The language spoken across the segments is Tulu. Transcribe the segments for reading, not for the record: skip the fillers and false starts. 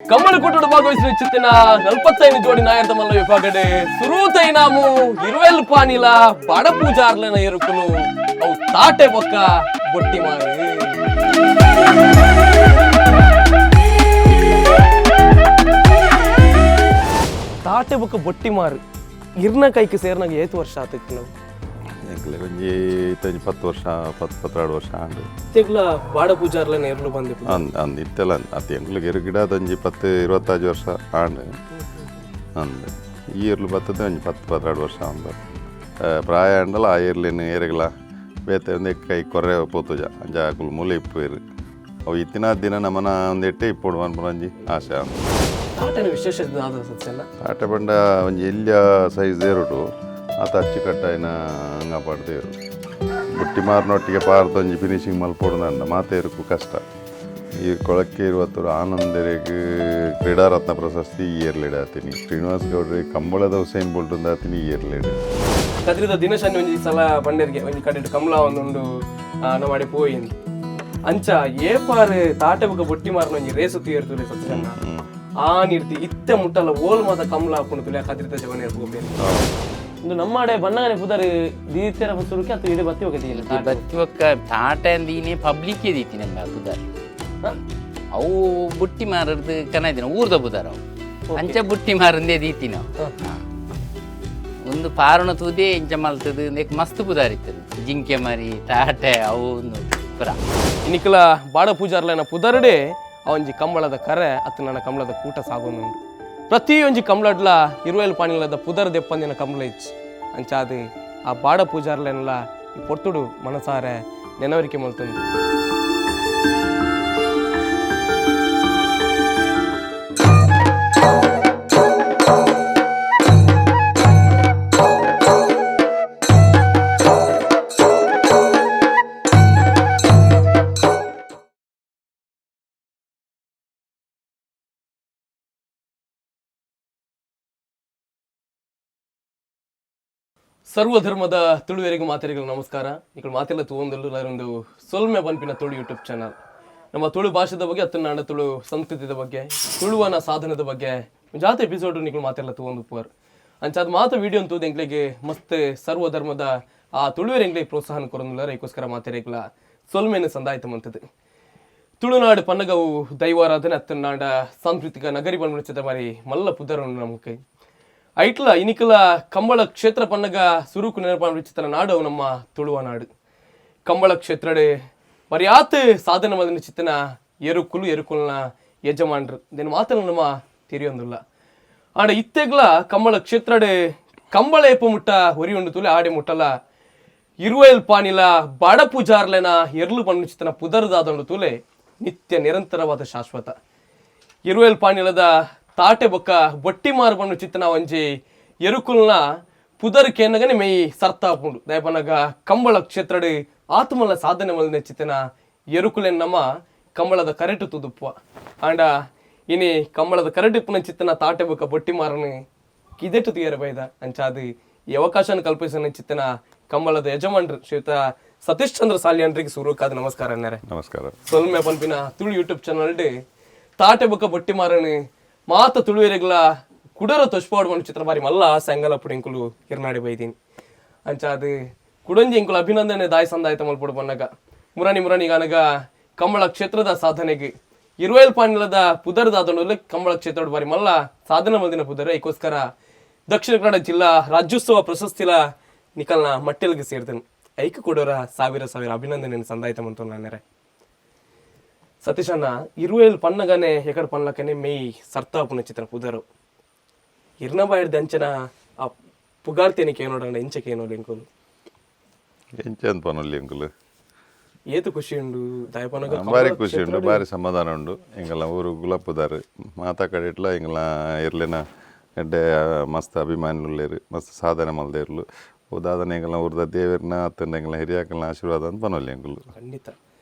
ಕಮ್ಮಲಕೂಟಡು ಭಾಗವಹಿಸಿದ ಚಿತ್ತಿನ 45 ಜೋಡಿ ನಾಯರ್ದ ಮಲ್ಲ ವಿಭಾಗಡೆ ಸುರೂತೈನಾಮು ಇರುವೆಲ್ ಪಾನಿಲ ಬಡ ಪೂಜಾರ್ಲನ ಎರುಕುಲು ಅವು ತಾಟೆ ಬೊಕ್ಕ ಬೊಟ್ಟಿ ಮಾರು. ತಾಟೆ ಬೊಕ್ಕ ಬೊಟ್ಟಿ ಮಾರು ಇರ್ನ ಕೈಕ್ ಸೇರ್ನಾಗ ಏತು ವರ್ಷ ಆತಿತ್ತು ನಾವು? ಎಂಕ್ಲೆ ಒಂಜಿ ಇತ್ತೊಂಜಿ 10 ವರ್ಷ, 10 12 ವರ್ಷ ಆಂಡ್. ಇತ್ತೆಗ್ಲ ಬಾಡ ಪೂಜಾರ್ಲನ ಎರ್ಲು ಬಂದಿತ್ತು. ಅಂದ್ ಅಂದ್ ಇತ್ತೆಲ್ಲ ಅತ್ತೆ ಎಂಕ್ಲೆಗ್ ಎರು ಗಿಡದ ಒಂಜಿ 10 25 ವರ್ಷ ಆಂಡ್. ಅಂದ್ ಈ ಎರ್ಲು ಬತ್ತದ ಒಂಜಿ 10 12 ವರ್ಷ ಆಂಡ್. ಪ್ರಾಯ ಆಂಡಲ ಆ ಎರ್ಲಿನ ಏರೆಗ್ಲ ಬೇತೆ ಒಂದೇ ಕೈ ಕೊರೆ ಪೋತುಜ ಅಂಚ ಅಕುಲು ಮೂಲೆ ಇಪ್ಪುವೆರ್. ಅವು ಇತ್ತಿನ ದಿನ ನಮನ ಒಂದೆಟ್ಟೆ ಇಪ್ಪೊಡು ಪನ್ಪುನ ಒಂಜಿ ಆಸೆ ಆಂಡ್. ತಾಟೆನ ವಿಶೇಷ ದಾದ ಸತ್ಯನ? ತಾಟೆ ಪಂಡ ಒಂಜಿ ಎಲ್ಯ ಸೈಜ್ ಏರುಡು ಆತ ಅಚ್ಚುಕಟ್ಟಾಯಿನ ಅಂಗ ಪಾಡ್ದೇರು ಬುಟ್ಟಿ ಮಾರಿನೊಟ್ಟಿಗೆ ಪಾರ್ದ ಒಂಜಿ ಫಿನಿಶಿಂಗ್ ಮಲ್ಪೊಡು ಅಂಡ ಮಾತೇರುಕು ಕಷ್ಟ. ಈ ಕೊಳಕ್ಕೆ ಇರುವತ್ತರು ಆನಂದರೆಗ್ ಕ್ರೀಡಾರತ್ನ ಪ್ರಶಸ್ತಿ ಈ ಇಯರ್ಲೆಡ್ ಆತೀನಿ. ಶ್ರೀನಿವಾಸ್ ಗೌಡ್ರಿ ಕಂಬಳದ ಹುಸೇನ್ ಬೋಲ್ಟ್ ಆತೀನಿ ಈ ಇಯರ್ಲೆಡ್. ಕದ್ರಿದ ದಿನಶನಿ ಒಂಜಿ ಸಲ ಬಂಡೇರಿಗೆ ಒಂಜಿ ಕಡೆಟ್ ಕಮಲ ಒಂದುಂಡು ನಮ್ಮ ಅಡೆ ಪೋಯಿನ್ ಅಂಚ ಏಪಾರು ತಾಟೆ ಬೊಕ್ಕ ಬೊಟ್ಟಿ ಮಾರನ ಒಂಜಿ ರೇಸು ತೀರ್ತುಲೆ ಸತ್ಯಜನ ಆ ನಿರ್ತಿ ಇತ್ತೆ ಮುಟ್ಟಲ್ಲ ಓಲ್ ಮಾತ ಕಮಲ ಹಾಕೊಂಡು ತುಲೆ ಕದ್ರಿದ ಜವನ ಇರ್ಬೋದು. ಒಂದು ನಮ್ಮಾಡೆ ಬಣ್ಣಗನೆ ಪುದರ್ ದೀತೆರ ಸುರುಕೆ ಅದು ಇಡೆ ಬತ್ತಿ ಹೋಗತಿ. ಬತ್ತಿ ಒಕ್ಕ ತಾಟ ಅಂದೀನಿ ಪಬ್ಲಿಕ್ ದೀತಿ ನಮ್ಮ ಪುದರ್. ಅವು ಬುಟ್ಟಿ ಮಾರದ್ದು ಕನ ಊರ್ದ ಪುದರ್ ಅವು ಅಂಚ ಬುಟ್ಟಿ ಮಾರಂದೇ ದೀತಿ ನಾವು. ಒಂದು ಪಾರುಣ ತೂದೆ ಇಂಚ ಮಲ್ತದು ನೆಕ್ ಮಸ್ತ್ ಪುದಾರ್ ಇತ್ತದು, ಜಿಂಕೆ ಮರಿ ತಾಟೆ ಅವು ಒಂದು ಪುರ. ನಿಕಲ ಬಾಡ ಪೂಜಾರ್ಲನ ಪುದರ್ಡೆ ಆ ಒಂಜಿ ಕಂಬಳದ ಕರೆ ಅತ್ತು ನನ್ನ ಕಂಬಳದ ಕೂಟ ಸಾಗೊಂದುಂಡು. ಪ್ರತಿಯೊಂಜಿ ಕಂಬಳಡ್ಲ ಇರುವೆಲ್ ಪಾಣಿಲದ ಪುದರ್ ದೆಪ್ಪಂದಿನ ಕಂಬಳ ಇಚ್ಚಿ ಅಂಚಾದು ಆ ಬಾಡ ಪೂಜಾರ್ಲೆನ್ಲ ಈ ಪೊರ್ತುಡು ಮನಸಾರೆ ನೆನವರಿಕೆ ಮಲ್ತುಂಡು. ಸರ್ವಧರ್ಮದ ತುಳುವೆರಿಗೂ ಮಾತೆರಿಗೂ ನಮಸ್ಕಾರ. ನಿಕುಲು ಮಾತೆಲ್ಲ ತೂವೊಂದುಲ್ಲು ಒಂದು ಸೊಲ್ಮೆ ಪನ್ಪಿನ ತುಳು ಯೂಟ್ಯೂಬ್ ಚಾನಲ್. ನಮ್ಮ ತುಳು ಭಾಷೆದ ಬಗ್ಗೆ ಅತ್ತನಾಡ ತುಳು ಸಂಸ್ಕೃತಿದ ಬಗ್ಗೆ ತುಳುವನ ಸಾಧನದ ಬಗ್ಗೆ ಜಾತ ಎಪಿಸೋಡ್ ನಿಕುಲು ಮಾತೆಲ್ಲ ತೂವೊಂದು ಉಪ್ಪುವರು. ಅಂಚಾದ ಮಾತ ವಿಡಿಯೋ ತೂದು ಎಂಕ್ಲೆಗ್ ಮಸ್ತ್ ಸರ್ವಧರ್ಮದ ಆ ತುಳುವೆರ್ ಎಂಕ್ಲೆಗ್ ಪ್ರೋತ್ಸಾಹನ ಕೊರೊಂದುಲ್ಲೆರ್. ಐಕೋಸ್ಕರ ಮಾತೆರೆಗ್ಲ ಸೊಲ್ಮೆನ್ ಸಂದಾಯ್ತ ಮಂತದು. ತುಳುನಾಡು ಪನ್ನಗವು ದೈವಾರಾಧನೆ ಅತ್ತನಾಡ ಸಾಂಸ್ಕೃತಿಕ ನಗರಿ ಪನ್ಪಿನ ಮಾರಿ ಮಲ್ಲ ಪುದರುಂಡು ನಮಕ್. ಐಟ್ಲ ಇನಿಕಲ ಕಂಬಳ ಕ್ಷೇತ್ರ ಪನ್ನಗ ಸುರುಕು ನೆನಪಾನ ಚಿತ್ರ ನಾಡು ಅವು ನಮ್ಮ ತುಳುವ ನಾಡು. ಕಂಬಳ ಕ್ಷೇತ್ರಡೆ ಮರ್ಯಾತ್ ಸಾಧನೆ ಮದನ ಚಿತ್ತನ ಎರುಕುಲು ಎರುಕುಲ್ನ ಯಜಮಾನ್ರು ದೇನು ಮಾತಲ್ಲ ನಮ್ಮ ತೆರಿಯೊಂದುಲ್ಲ. ಆಂಡ ಇತ್ತೆಗ್ಲ ಕಂಬಳ ಕ್ಷೇತ್ರಡೆ ಕಂಬಳ ಏಪ ಮುಟ್ಟ ಹೊರಿ ಉಂಡು ತುಲೆ ಆಡೆ ಮುಟ್ಟಲ ಇರುವೆಲ್ ಪಾನಿಲ ಬಡ ಪೂಜಾರ್ಲೆನ ಎರ್ಲು ಪಣ್ಣು ಚಿತ್ತನ ಪುದರ್ದಾದಂಡು ತುಲೆ ನಿತ್ಯ ನಿರಂತರವಾದ ಶಾಶ್ವತ ಇರುವೆಲ್ ಪಾನಿಲದ ತಾಟೆ ಬೊಕ್ಕ ಬೊಟ್ಟಿ ಮಾರು ಪಣ್ಣು ಚಿತ್ತನ ಒಂಜಿ ಎರುಕುಲ್ನ ಪುದರ್ ಕೇನಗನೆ ಮೇಯ್ ಸರ್ತಾಪುಂಡು. ದಯಪನಗ ಕಂಬಳ ಕ್ಷೇತ್ರಡ್ ಆತ್ಮಲ ಸಾಧನೆ ಮಲ್ದಿನ ಚಿತ್ತನ ಎರುಕುಲೆನ್ ನಮ್ಮ ಕಂಬಳದ ಕರೆಟು ತುದುಪ್ಪುವ. ಆಂಡ ಇನಿ ಕಂಬಳದ ಕರೆಟು ಇಪ್ಪುನ ಚಿತ್ತನ ತಾಟೆ ಬೊಕ್ಕ ಬೊಟ್ಟಿ ಮಾರನು ಕಿದೆಟು ತುಯರ ಬೈದ. ಅಂಚಾದ್ ಈ ಅವಕಾಶನ ಕಲ್ಪಿಸನ ಚಿತ್ತನ ಕಂಬಳದ ಯಜಮಾನ್ರು ಶ್ರೀಯುತ ಸತೀಶ್ ಚಂದ್ರ ಸಾಲಿಯನ್ರಿಗೆ ಸುರುಕಾದ ನಮಸ್ಕಾರ ಅನ್ನಾರೆ. ನಮಸ್ಕಾರ. ಸೊಲ್ಮೆ ಪನ್ಪಿನ ತುಳು ಯೂಟ್ಯೂಬ್ ಚಾನಲ್ ತಾಟೆ ಬೊಕ್ಕ ಬೊಟ್ಟಿ ಮಾರನು ಮಾತ ತುಳುವೆರೆಗ್ಲ ಕುಡರ ತೊಷ್ಪಾಡು ಮಣ್ಣು ಚಿತ್ರ ಬಾರಿ ಮಲ್ಲ ಆಸೆ ಅಂಗಲಪ್ಪುಡು ಎಂಕುಲು ಕಿರ್ನಾಡಿ ಬೈದೀನಿ. ಅಂಚಾದ್ ಕುಡೊಂಜಿ ಎಂಕುಲು ಅಭಿನಂದನೆ ದಾಯ್ ಸಂದಾಯ್ತ ಮಲ್ಪೊಡು ಪನ್ನಗ ಮುರಾಣಿ ಮುರಾಣಿ ಅನಗ ಕಂಬಳ ಕ್ಷೇತ್ರದ ಸಾಧನೆಗೆ ಇರುವೇಲ್ ಪಾಣಿಲದ ಪುದರ್ದಾದನುಲ್ಲ ಕಂಬಳ ಕ್ಷೇತ್ರದ ಬಾರಿ ಮಲ್ಲ ಸಾಧನೆ ಮಲ್ದಿನ ಪುದರ್. ಐಕೋಸ್ಕರ ದಕ್ಷಿಣ ಕನ್ನಡ ಜಿಲ್ಲಾ ರಾಜ್ಯೋತ್ಸವ ಪ್ರಶಸ್ತಿಲ ನಿಕಲ್ನ ಮಟ್ಟೆಲ್ಗೆ ಸೇರ್ತೇನೆ. ಐಕ ಕೊಡೋರ ಸಾವಿರ ಸಾವಿರ ಅಭಿನಂದನೆ ಸಂದಾಯ್ತ ಮಂತು ನಾನೇರೆ. ಸತೀಶಣ್ಣ, ಇರುವೇಲ್ ಪನ್ನಗನೆ ಎಕಡ ಪನ್ಲಕನೆ ಮೇಯ್ ಸರ್ತಾಪುನ ಚಿತ್ರ ಪುದರು ಇರ್ನ ಬಾಯಿಡ್ದ ಅಂಚನ ಆ ಪುಗಾರ್ತೇನೆ ಕೇನೋಡಣ್ಣ ಇಂಚ ಕೇನೋಡು ಎಂಕುಲು. ಎಂಚ ಅಂತ ಪನೊಲ್ಲಿ ಎಂಕುಲು? ಏತು ಖುಷಿ ಉಂಡು ದಯಪನಗ? ಭಾರಿ ಖುಷಿ ಉಂಡು, ಭಾರಿ ಸಮಾಧಾನ ಉಂಡು. ಎಂಕಲ್ನ ಊರು ಗುಲಪ್ಪುದಾರು ಮಾತಾ ಕಡೆ ಇಟ್ಲ ಎಂಕಲ್ನ ಎರ್ಲೆನ ಎಡ್ಡೆ ಮಸ್ತ್ ಅಭಿಮಾನಿಲು ಮಸ್ತ್ ಸಾಧನೆ ಮಲ್ದೇರ್ಲು. ಉದಾದನೆ ಎಂಕಲ್ನ ಊರ್ದ ದೇವೆರ್ನ ಅತ್ತಂಡ ಎಂಕಲ್ನ ಹಿರಿಯಾಕಲ್ನ ಆಶೀರ್ವಾದ ಅಂತ ಪನೊಲ್ಲಿ ಎಂಕುಲು. ಖಂಡಿತ.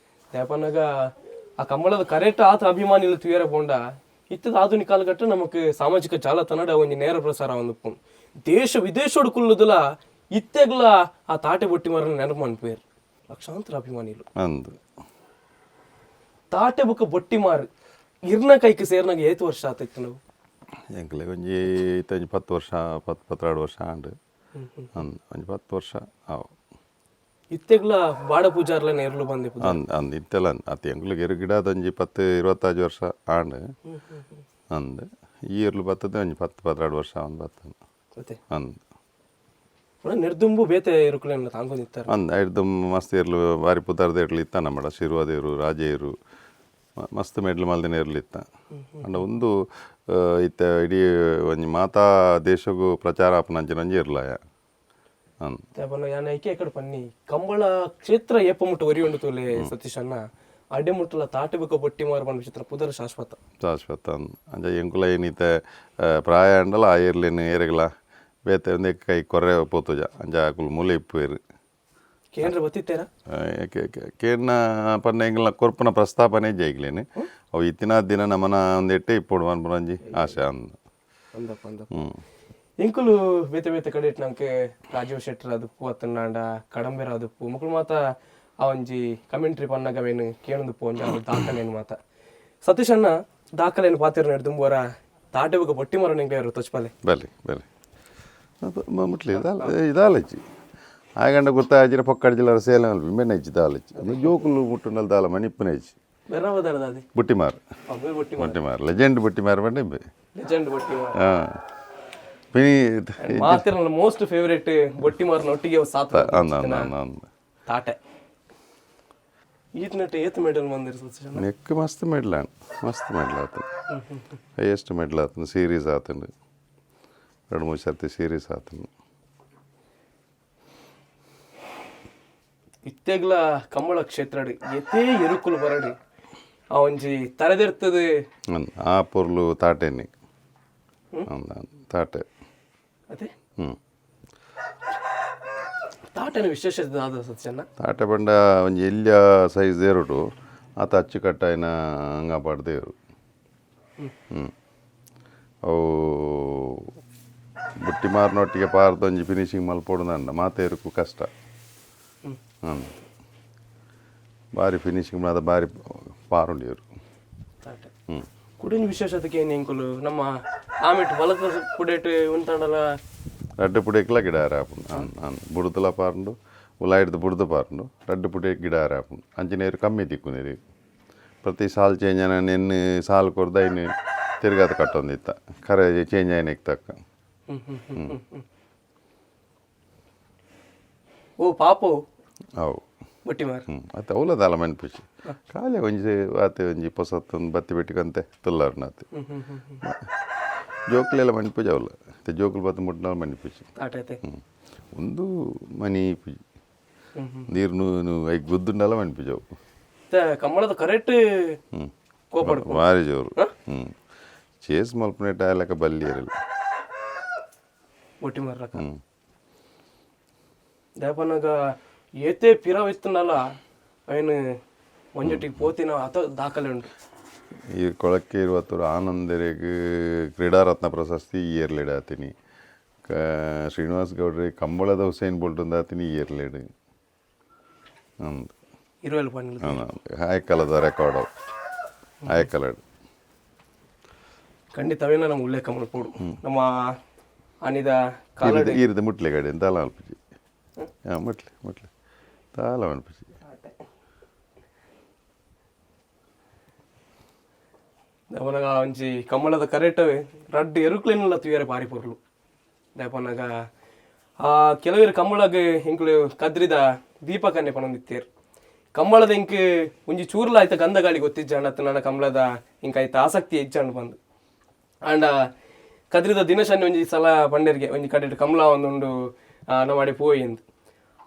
ದಯಪನಗ ಆ ಕಂಬಳದ ಕರೆಕ್ಟ್ ಆತ ಅಭಿಮಾನಿಲು ತುಯರ ಪೋಂಡ ಇತ್ತದ ಆಧುನಿಕ ಕಾಲಘಟ್ಟ ನಮಕ್ ಸಾಮಾಜಿಕ ಜಾಲತಾಣ ಒಂಜಿ ನೇರ ಪ್ರಸಾರ ಒಂದು ದೇಶ ವಿದೇಶೋಡು ಕುಲ್ಲುದಲ ಇತ್ತೆಗ್ಲ ಆ ತಾಟೆ ಬೊಟ್ಟಿ ಮರನ ನೆನಪು ಮನ್ಪೇರು ಲಕ್ಷಾಂತರ ಅಭಿಮಾನಿಲು. ಅಂದ್. ತಾಟೆ ಬೊಕ್ಕ ಬೊಟ್ಟಿ ಮಾರು ಇರ್ನ ಕೈಕ್ ಸೇರ್ನಾಗ ಏತ್ ವರ್ಷ ಆತೈತಿ ನಾವು? ಎಂಕ್ಲೆ ಒಂಜಿ ಇತ್ತೆ ಒಂಜಿ 10 ವರ್ಷ, 10 12 ವರ್ಷ ಆಂಡ್. ಅಂದ್, ಒಂಜಿ 10 ವರ್ಷ ಆವು. ಇತ್ತೆಗ್ಲ ಬಾಡ ಪೂಜಾರ್ಲ ನೇರ್ಲು ಬಂದೆ. ಅಂದ್ ಅಂದ್, ಇತ್ತೆಲ್ಲ ಅಂದ್ ಅತ್ತೆ. ಎಂಕ್ಲೆಗ್ ಎರು ಗಿಡದ ಒಂಜಿ 10 25 ವರ್ಷ ಆಂಡ್. ಅಂದ್, ಈ ಎರ್ಲು ಬತ್ತದ ಒಂಜಿ 10 12 ವರ್ಷ ಒಂದು ಬತ್ತದ. ಮತ್ತೆ ಅಂದ್. ನಿರ್ದುಂಬು ಬೇತೆ ಎರುಕುಲೆನ್ ತಾಂಗೊಂದಿತ್ತಾರೆ. ಅಂದ್, ಐಡ್ದು ಮಸ್ತ್ ಎರ್ಲು, ಬಾರಿ ಪುದರ್ದ ಎರ್ಲು ಇತ್ತ ನಮ್ಮಡ. ಶಿರ್ವದೇರು, ರಾಜೇರು, ಮಸ್ತ್ ಮೆಡ್ಲ್ ಮಲ್ದಿನ ಎರ್ಲು ಇತ್ತ. ಅಂಡ ಒಂದು ಇತ್ತೆ ಇಡೀ ಒಂಜಿ ಮಾತಾ ದೇಶಗೂ ಪ್ರಚಾರ ಆಪುನಂಚಿನ ಒಂಜಿ ಎರ್ಲಾಯ ಅಂದ್. ಯಾನ್ ಐಕೆ ಎಕಡೆ ಪನ್ನಿ, ಕಂಬಳ ಕ್ಷೇತ್ರ ಏಪ ಮುಟ್ಟು ಒರಿ ಉಂಡು ತೋಲೆ ಸತೀಶಣ್ಣ, ಅಡೆ ಮುಟ್ಟಲ ತಾಟೆ ಬೊಕ್ಕ ಬೊಟ್ಟಿ ಮಾರು ಪನ್ಪಿ ಚಿತ್ರ ಪುದರ್ ಶಾಶ್ವತ. ಶಾಶ್ವತ ಅಂದ್. ಅಂಚ ಎಂಕುಲ ಏನಿತ್ತೆ ಪ್ರಾಯ ಅಂಡಲ ಆ ಎರ್ಲೆನ್ ಏರೆಗ್ಲ ಬೇತೆ ಒಂದೇ ಕೈ ಕೊರೆ ಪೋತುಜ. ಅಂಚ ಅಕುಲು ಮೂಲೆ ಇಪ್ಪುವೆರ್. ಕೇಂದ್ರ ಬತ್ತಿತ್ತೇರಾ? ಕೇನ್ನ ಪಂಡ ಎಂಕಲ್ನ ಕೊರ್ಪುನ ಪ್ರಸ್ತಾಪನೆ ಜೈಗ್ಲೇನು. ಅವು ಇತ್ತಿನ ದಿನ ನಮನ ಒಂದು ಎಟ್ಟೆ ಇಪ್ಪೊಡು ಪನ್ಪುನ ಒಂಜಿ ಆಸೆ ಅಂದ್. ಅಂದಪ್ಪ ಅಂದಪ್ಪ. ಹ್ಞೂ. ಎಂಕುಲು ಬೇತೆ ಬೇತೆ ಕಡೆ ನಂಗೆ ರಾಜೀವ್ ಶೆಟ್ಟರ್ ಅದುಪ್ಪು ಅತ್ತನಾಂಡ ಕಡಂಬೆರ ಅದುಪ್ಪು ಮಕ್ಕಳು ಮಾತ ಆ ಒಂಜಿ ಕಮೆಂಟ್ರಿ ಪನ್ನಗ ಅವೇನು ಕೇಳೊಂದುಪ್ಪು. ಒಂಜಿ ಆ ದಾಖಲೆಯನ್ನು ಮಾತ ಸತೀಶ್ ಅಣ್ಣ ದಾಖಲೆಯನ್ನು ಪಾತಿರ ನಡೆದುಂಬೋರ ತಾಟೆ ಬೊಕ್ಕ ಬೊಟ್ಟಿ ಮರ ನಿಂಗೆ ತೊಚ್ಪಾಲೆ. ಬಲೆ ಬಲೆ, ಮುಟ್ಲಿ ಇದಾಲ ಇದಾಲಜ್ಜಿ ಆಯಗಂಡ ಗೊತ್ತಾಜಿರ ಪೊಕ್ಕಡ್ಜಿಲಾರ ಸೇಲೆ ಮಲ್ಪಿ ಮೆಣ್ಣೆಜ್ಜಿ ದಾಲಜ್ಜಿ ಅದು ಜೋಕುಲು ಮುಟ್ಟುಂಡಲ್ ದಾಲ ಮಣಿಪ್ಪುನೆಜ್ಜಿ. ಬೆರವದರದ ಅದೇ. ಬುಟ್ಟಿಮಾರ್. ಅವೇ ಬೊಟ್ಟಿ ಮಾರ. ಬುಟ್ಟಿಮಾರ್ ಲೆಜೆಂಡ್, ಬುಟ್ಟಿಮಾರ್ ಪಂಡ ಇಂಬೆ. ಲೆಜೆಂಡ್ ಬೊಟ್ಟಿ ಮಾರ. ಹಾಂ, ಪಿನಿ. ಮಾತಿರ ಮೋಸ್ಟ್ ಫೇವರೇಟ್ ಬೊಟ್ಟಿ ಮಾರನ ಒಟ್ಟಿಗೆ ಸಾತ್. ಅಂದ ಅಂದ ಅಂದ ಅಂದ. ತಾಟೆ ಈತನಟ್ಟ ಏತ್ ಮೆಡಲ್ ಬಂದಿರ ಸತೀಶ್ ಅಣ್ಣ? ನೆಕ್ ಮಸ್ತ್ ಮೆಡ್ಲ್ ಆಂಡ್, ಮಸ್ತ್ ಮೆಡ್ಲ್ ಆತಂಡು, ಹೈಯೆಸ್ಟ್ ಮೆಡ್ಲ್ ಆತಂಡು. ಸೀರೀಸ್ ಆತಂಡು, ಎರಡು ಮೂರು ಸರ್ತಿ ಸೀರೀಸ್ ಆತಂಡು. ಇತ್ತೆಗ್ಲ ಕಂಬಳ ಕ್ಷೇತ್ರಡ್ ಎತೇ ಎರುಕುಲು ಬರಡಿ ಆ ಒಂಜಿ ತರೆದೆರ್ತದೆ. ಅಂದ್, ಆ ಪೊರ್ಲು ತಾಟೆನಿ ಅಂದ ತಾಟೆ. ಅದೇ. ಹ್ಞೂ. ತಾಟೆನ ವಿಶೇಷ ದಾದ ಸತ್ಯನ್ನ? ತಾಟೆ ಪಂಡ ಒಂಜಿ ಎಲ್ಯ ಸೈಜ್ ದೇರುಡು ಆತ ಅಚ್ಚುಕಟ್ಟಾಯಿನ ಅಂಗ ಪಾಡ್ದೇರು. ಹ್ಞೂ, ಅವು ಬುಟ್ಟಿ ಮಾರ್ನೊಟ್ಟಿಗೆ ಪಾರ್ದ ಒಂಜಿ ಫಿನಿಶಿಂಗ್ ಮಲ್ಪೊಡು ಮಾತೇರುಕು ಕಷ್ಟ. ಹ್ಞೂ, ಬಾರಿ ಫಿನಿಶಿಂಗ್ ಮಾತ ಬಾರಿ ಪಾರುಂಡಿಯರು. ತಾಟೆ. ಹ್ಞೂ. ಕುಡಿನ ವಿಶೇಷತೆಗೆ ಏನು ಎಂಕುಲು ನಮ್ಮ ಆಮೆಟ್ ಬಲತ ಪುಡೇಟ್ ಉಂತಾಂಡಲ. ರಡ್ಡು ಪುಡಿಕ್ಲ ಗಿಡ ಆಪುಂಡು. ಅನ್ ಅನ್ ಬುಡ್ದಲ ಪಾರುಂಡು, ಉಲಾಯಿಡ್ದು ಬುಡ್ದು ಪಾರುಂಡು. ರಡ್ಡು ಪುಡಿ ಗಿಡ ಆಪುಂಡು. ಅಂಚ ನೀರು ಕಮ್ಮಿ ತಿಕ್ಕು ನೀರು. ಪ್ರತಿ ಸಾಲ್ ಚೇಂಜ್ ಆನ ನೆನ್ನೆ ಸಾಲ್ ಕೊರ್ದು ಐನು ತಿರ್ಗಾದ ಕಟ್ಟೊಂದಿತ್ತ ಖರೆ ಚೇಂಜ್ ಆಯ್ನಕ್ಕೆ ತಕ್ಕ. ಓ ಪಾಪು. ಅವು. ಬಟ್ಟಿ ಮಾರ್. ಹ್ಞೂ, ಅತ್ತೆ ಅವಲ ದಾಲ ಮನ್ಪುಜಿ. ಖಾಲಿ ಒಂಜಿ ಆತೆ ಒಂಜಿ ಪೊಸತ್ತೊಂದು ಬತ್ತಿ ಬೆಟ್ಟಿಕಂತೆ ತುಲ್ಲಾರ್ನಾತೆ. ಜೋಕುಲೆಲ್ಲ ಮನ್ಪುಜಿ ಅವಲ. ಇತ್ತೆ ಜೋಕುಲು ಬತ್ತು ಮುಟ್ಟಿನಾಲ್ ಮನ್ಪುಜಿ. ತಾಟೆ ಐತೆ. ಹ್ಞೂ, ಒಂದು ಮನಿ ಪುಜಿ ನೀರು ಐಕ್ ಗುದ್ದುಂಡಲ ಮನ್ಪುಜಿ ಅವು. ಮತ್ತೆ ಕಂಬಳದ ಕರೆಕ್ಟ್ ಹ್ಞೂ. ಕೋಪಡ್. ಭಾರಿ ಜೋರು. ಹ್ಞೂ, ಚೇಸ್ ಮಲ್ಪುನೇಟ ಲೆಕ್ಕ ಬಲ್ಲಿ ಇರಲ್ಲ. ಬೊಟ್ಟಿ ಮಾರ್ಲಕ. ಹ್ಞೂ. ದೇಪನಾಗ ಏತೇ ಪಿರವ್ ಇತ್ತನಲ್ಲ ಐನು ಒಂಜೊಟ್ಟಿಗೆ ಪೋತಿನ ಅತ ದಾಖಲೆ ಉಂಟು. ಈ ಕೊಳಕ್ಕೆ ಇರುವತ್ತೂರು ಆನಂದರಿಗೆ ಕ್ರೀಡಾರತ್ನ ಪ್ರಶಸ್ತಿ ಈ ಇಯರ್ಲೆಡ್ ಆತೀನಿ. ಶ್ರೀನಿವಾಸ್ ಗೌಡ್ರಿ ಕಂಬಳದ ಹುಸೇನ್ ಬೋಲ್ಟ್ ಒಂದು ಆತೀನಿ ಈ ಇಯರ್ಲೆಡ್ ಅಂದ್. ಇರುವಲ್ ಪನ್ನಿಲ್ಲ. ಆಯಕಲದ ರೆಕಾರ್ಡ್ ಅವು ಆಯಕಲಡ್. ಖಂಡಿತ ಅವೇನ ನಮ್ಮ ಉಲ್ಲೇಖ ಮಲ್ಪೋಡು ನಮ್ಮ ಅನಿದ ಕಾಲ. ಈ ರೀತಿ ಮುಟ್ಲೆ ಗಾಡಿ ತಾಲ ಅಲ್ಪುಜಿ. ಹಾಂ, ಮುಟ್ಲೆ ಮುಟ್ಲೆ ತಾಲ ಮನ್ಪುಜಿ. ದೇಪನಾಗ ಒಂಜಿ ಕಮ್ಮಳದ ಕರೆಕ್ಟ್ ರಡ್ಡ್ ಎರುಕ್ಲೆನ್ಲ ತೂಯರೆ ಬಾರಿ ಪೊರ್ಲು. ದೇಪನಾಗ ಆ ಕೆಲವರು ಕಂಬಳಗ್ ಎಂಕುಲು ಕದ್ರಿದ ದೀಪಕನ್ನೆ ಪನೊಂದಿತ್ತೇರ್. ಕಂಬಳದ ಇಂಕ್ ಒಂಜಿ ಚೂರ್ಲ ಆಯ್ತ ಗಂಧ ಗಾಳಿ ಗೊತ್ತಿಜ್ಜಾಂಡ ಅತ್ತ ನನ್ನ ಕಂಬಳದ ಇಂಕ್ ಆಯ್ತ ಆಸಕ್ತಿ ಹೆಚ್ಚಾಂಡ್ ಬಂದು. ಆಂಡ ಕದ್ರಿದ ದಿನಶನ್ನೆ ಒಂಜಿ ಸಲ ಪಂಡೆರ್ಗೆ ಒಂಜಿ ಕಡೆಟ್ ಕಮಲ ಒಂದುಂಡು ನಮಾಡಿ ಪೋಯಿ ಅಂದ್.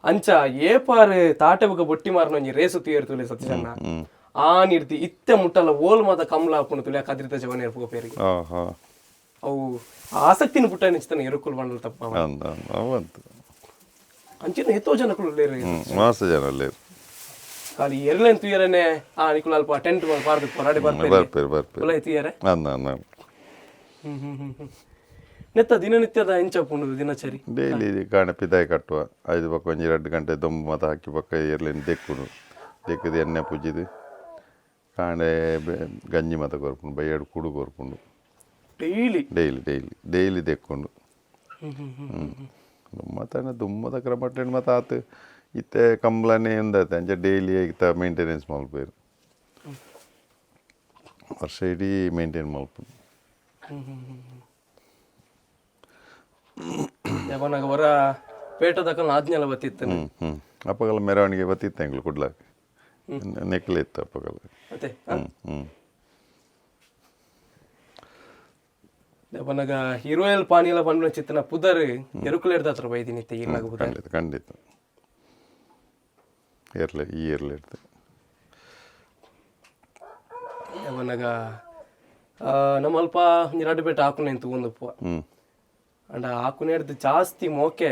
ಅಂಚ ಏಪಾರ್ ತಾಟೆ ಬೊಕ ಬೊಟ್ಟಿ ಮಾರ್ನ ಒಂಜಿ ರೇಸು ತೂಯೆರ್ ತೂಲೆ ಸತೀಶಣ್ಣ, ಆ ನಿರ್ತಿ ಇತ್ತೆ ಮುಟ್ಟಲ್ಲ ಓಲ್ ಮಾತ ಕಮಲ ಆಪುಂಡು ತುಲೆ ಕದ್ರಿದ ಜವನೇರ್ ಪೋಪೇರಿಗೆ. ಹಾಂ ಹಾಂ. ಅವು ಆಸಕ್ತಿನ ಪುಟ್ಟ ನಿಚ್ತಾನೆ ಎರುಕುಲು ಬಂಡಲ್ ತಪ್ಪ. ಅಂದ ಅಂದ ಅವಂತು. ಅಂಚಿನ ಎತ್ತೋ ಜನಕುಲು ಉಲ್ಲೆರ್. ಹ್ಞೂ, ಮಸ್ತ್ ಜನ ಉಲ್ಲೆರ್. ಖಾಲಿ ಎರ್ಲೆನ್ ತೂಯರನೆ ಆ ನಿಕುಲು ಅಲ್ಪ ಟೆಂಟ್ ಪಾರ್ದು ಹೊರಡೆ ಬರ್ಪೇರು. ಬರ್ಪೇರು ಬರ್ಪೇರು. ಉಲಾಯಿ ತೂಯರೆ. ಅಂದ ಅಂದ. ಹ್ಮ್ ಹ್ಮ್ ಹ್ಮ್ ಹ್ಮ್. ನೆತ್ತ ದಿನನಿತ್ಯದ ಎಂಚ ಉಪ್ಪುಂಡು ದಿನಚರಿ? ಡೈಲಿ ಕಾಣೆ ಪಿದಾಯಿ ಕಟ್ಟುವ ಐದು ಬೊಕ್ಕ ಒಂಜಿ 2 ಗಂಟೆ ದೊಂಬು ಮಾತ ಹಾಕಿ ಬೊಕ್ಕ ಎರ್ಲೆನ್ ದೆಕ್ಕುಡು. ದೆಕ್ಕದು ಎಣ್ಣೆ ಪೂಜಿದು ಕಾಂಡೆ ಗಂಜಿ ಮಾತ ಕೊರ್ಪುಂಡು, ಬೈಯಡ್ ಕುಡು ಕೊರ್ಪುಂಡು. ಡೈಲಿ? ಡೈಲಿ ಡೈಲಿ ಡೈಲಿ ದೆಕ್ಕೊಂಡು. ದುಮ್ಮತನ ದುಮ್ಮದ ಕ್ರಮಟ್ಟೆಡ್ ಮಾತ ಆತು ಇತ್ತೆ ಕಂಬ್ಲನೇ ಉಂದತೆ. ಅಂಚ ಡೈಲಿ ಐತ ಮೇಂಟೆನೆನ್ಸ್ ಮಲ್ಪೇರು, ವರ್ಷ ಇಡೀ ಮೇಂಟೈನ್ ಮಲ್ಪುಂಡು. ಯಾವನಾಗ ಹೊರ ಪೇಟದಕಲ್ ಆಜ್ಞೆಲ್ಲ ಬತ್ತಿತ್ತು. ಹ್ಞೂ ಹ್ಞೂ ಅಪ್ಪಗಲ ಮೆರವಣಿಗೆ ಬತ್ತಿತ್ತು ಎಂಗ್ಳು ಕುಡ್ಲಾಕ ನೆಕ್ಲೆ ಇತ್ತು ಅಪ್ಪಗಲ. ಮತ್ತೆ? ಹ್ಞೂ ಹ್ಞೂ. ಯಾವನಾಗ ಇರುವೆಲ್ ಪಾನಿಲ ಪನ್ಪಿನ ಚಿತ್ತನ ಪುದರ್ ಎರುಕುಲೇರ್ದ ಹತ್ರ ಬೈದಿನಿ ಇತ್ತೆ ಇಲ್ಲಾಗ ಪುದರ್. ಖಂಡಿತ ಖಂಡಿತ, ಏರ್ಲೆ ಈ ಏರ್ಲೆ ಇರ್ತದೆ. ಯಾವನಾಗ ನಮ್ಮ ಅಲ್ಪ ರಡ್ಡು ಪೇಟ ಹಾಕುನೆ ಅಂತ ಒಂದಪ್ಪ. ಅಂಡ ಹಾಕುನೇರ್ದು ಜಾಸ್ತಿ ಮೋಕೆ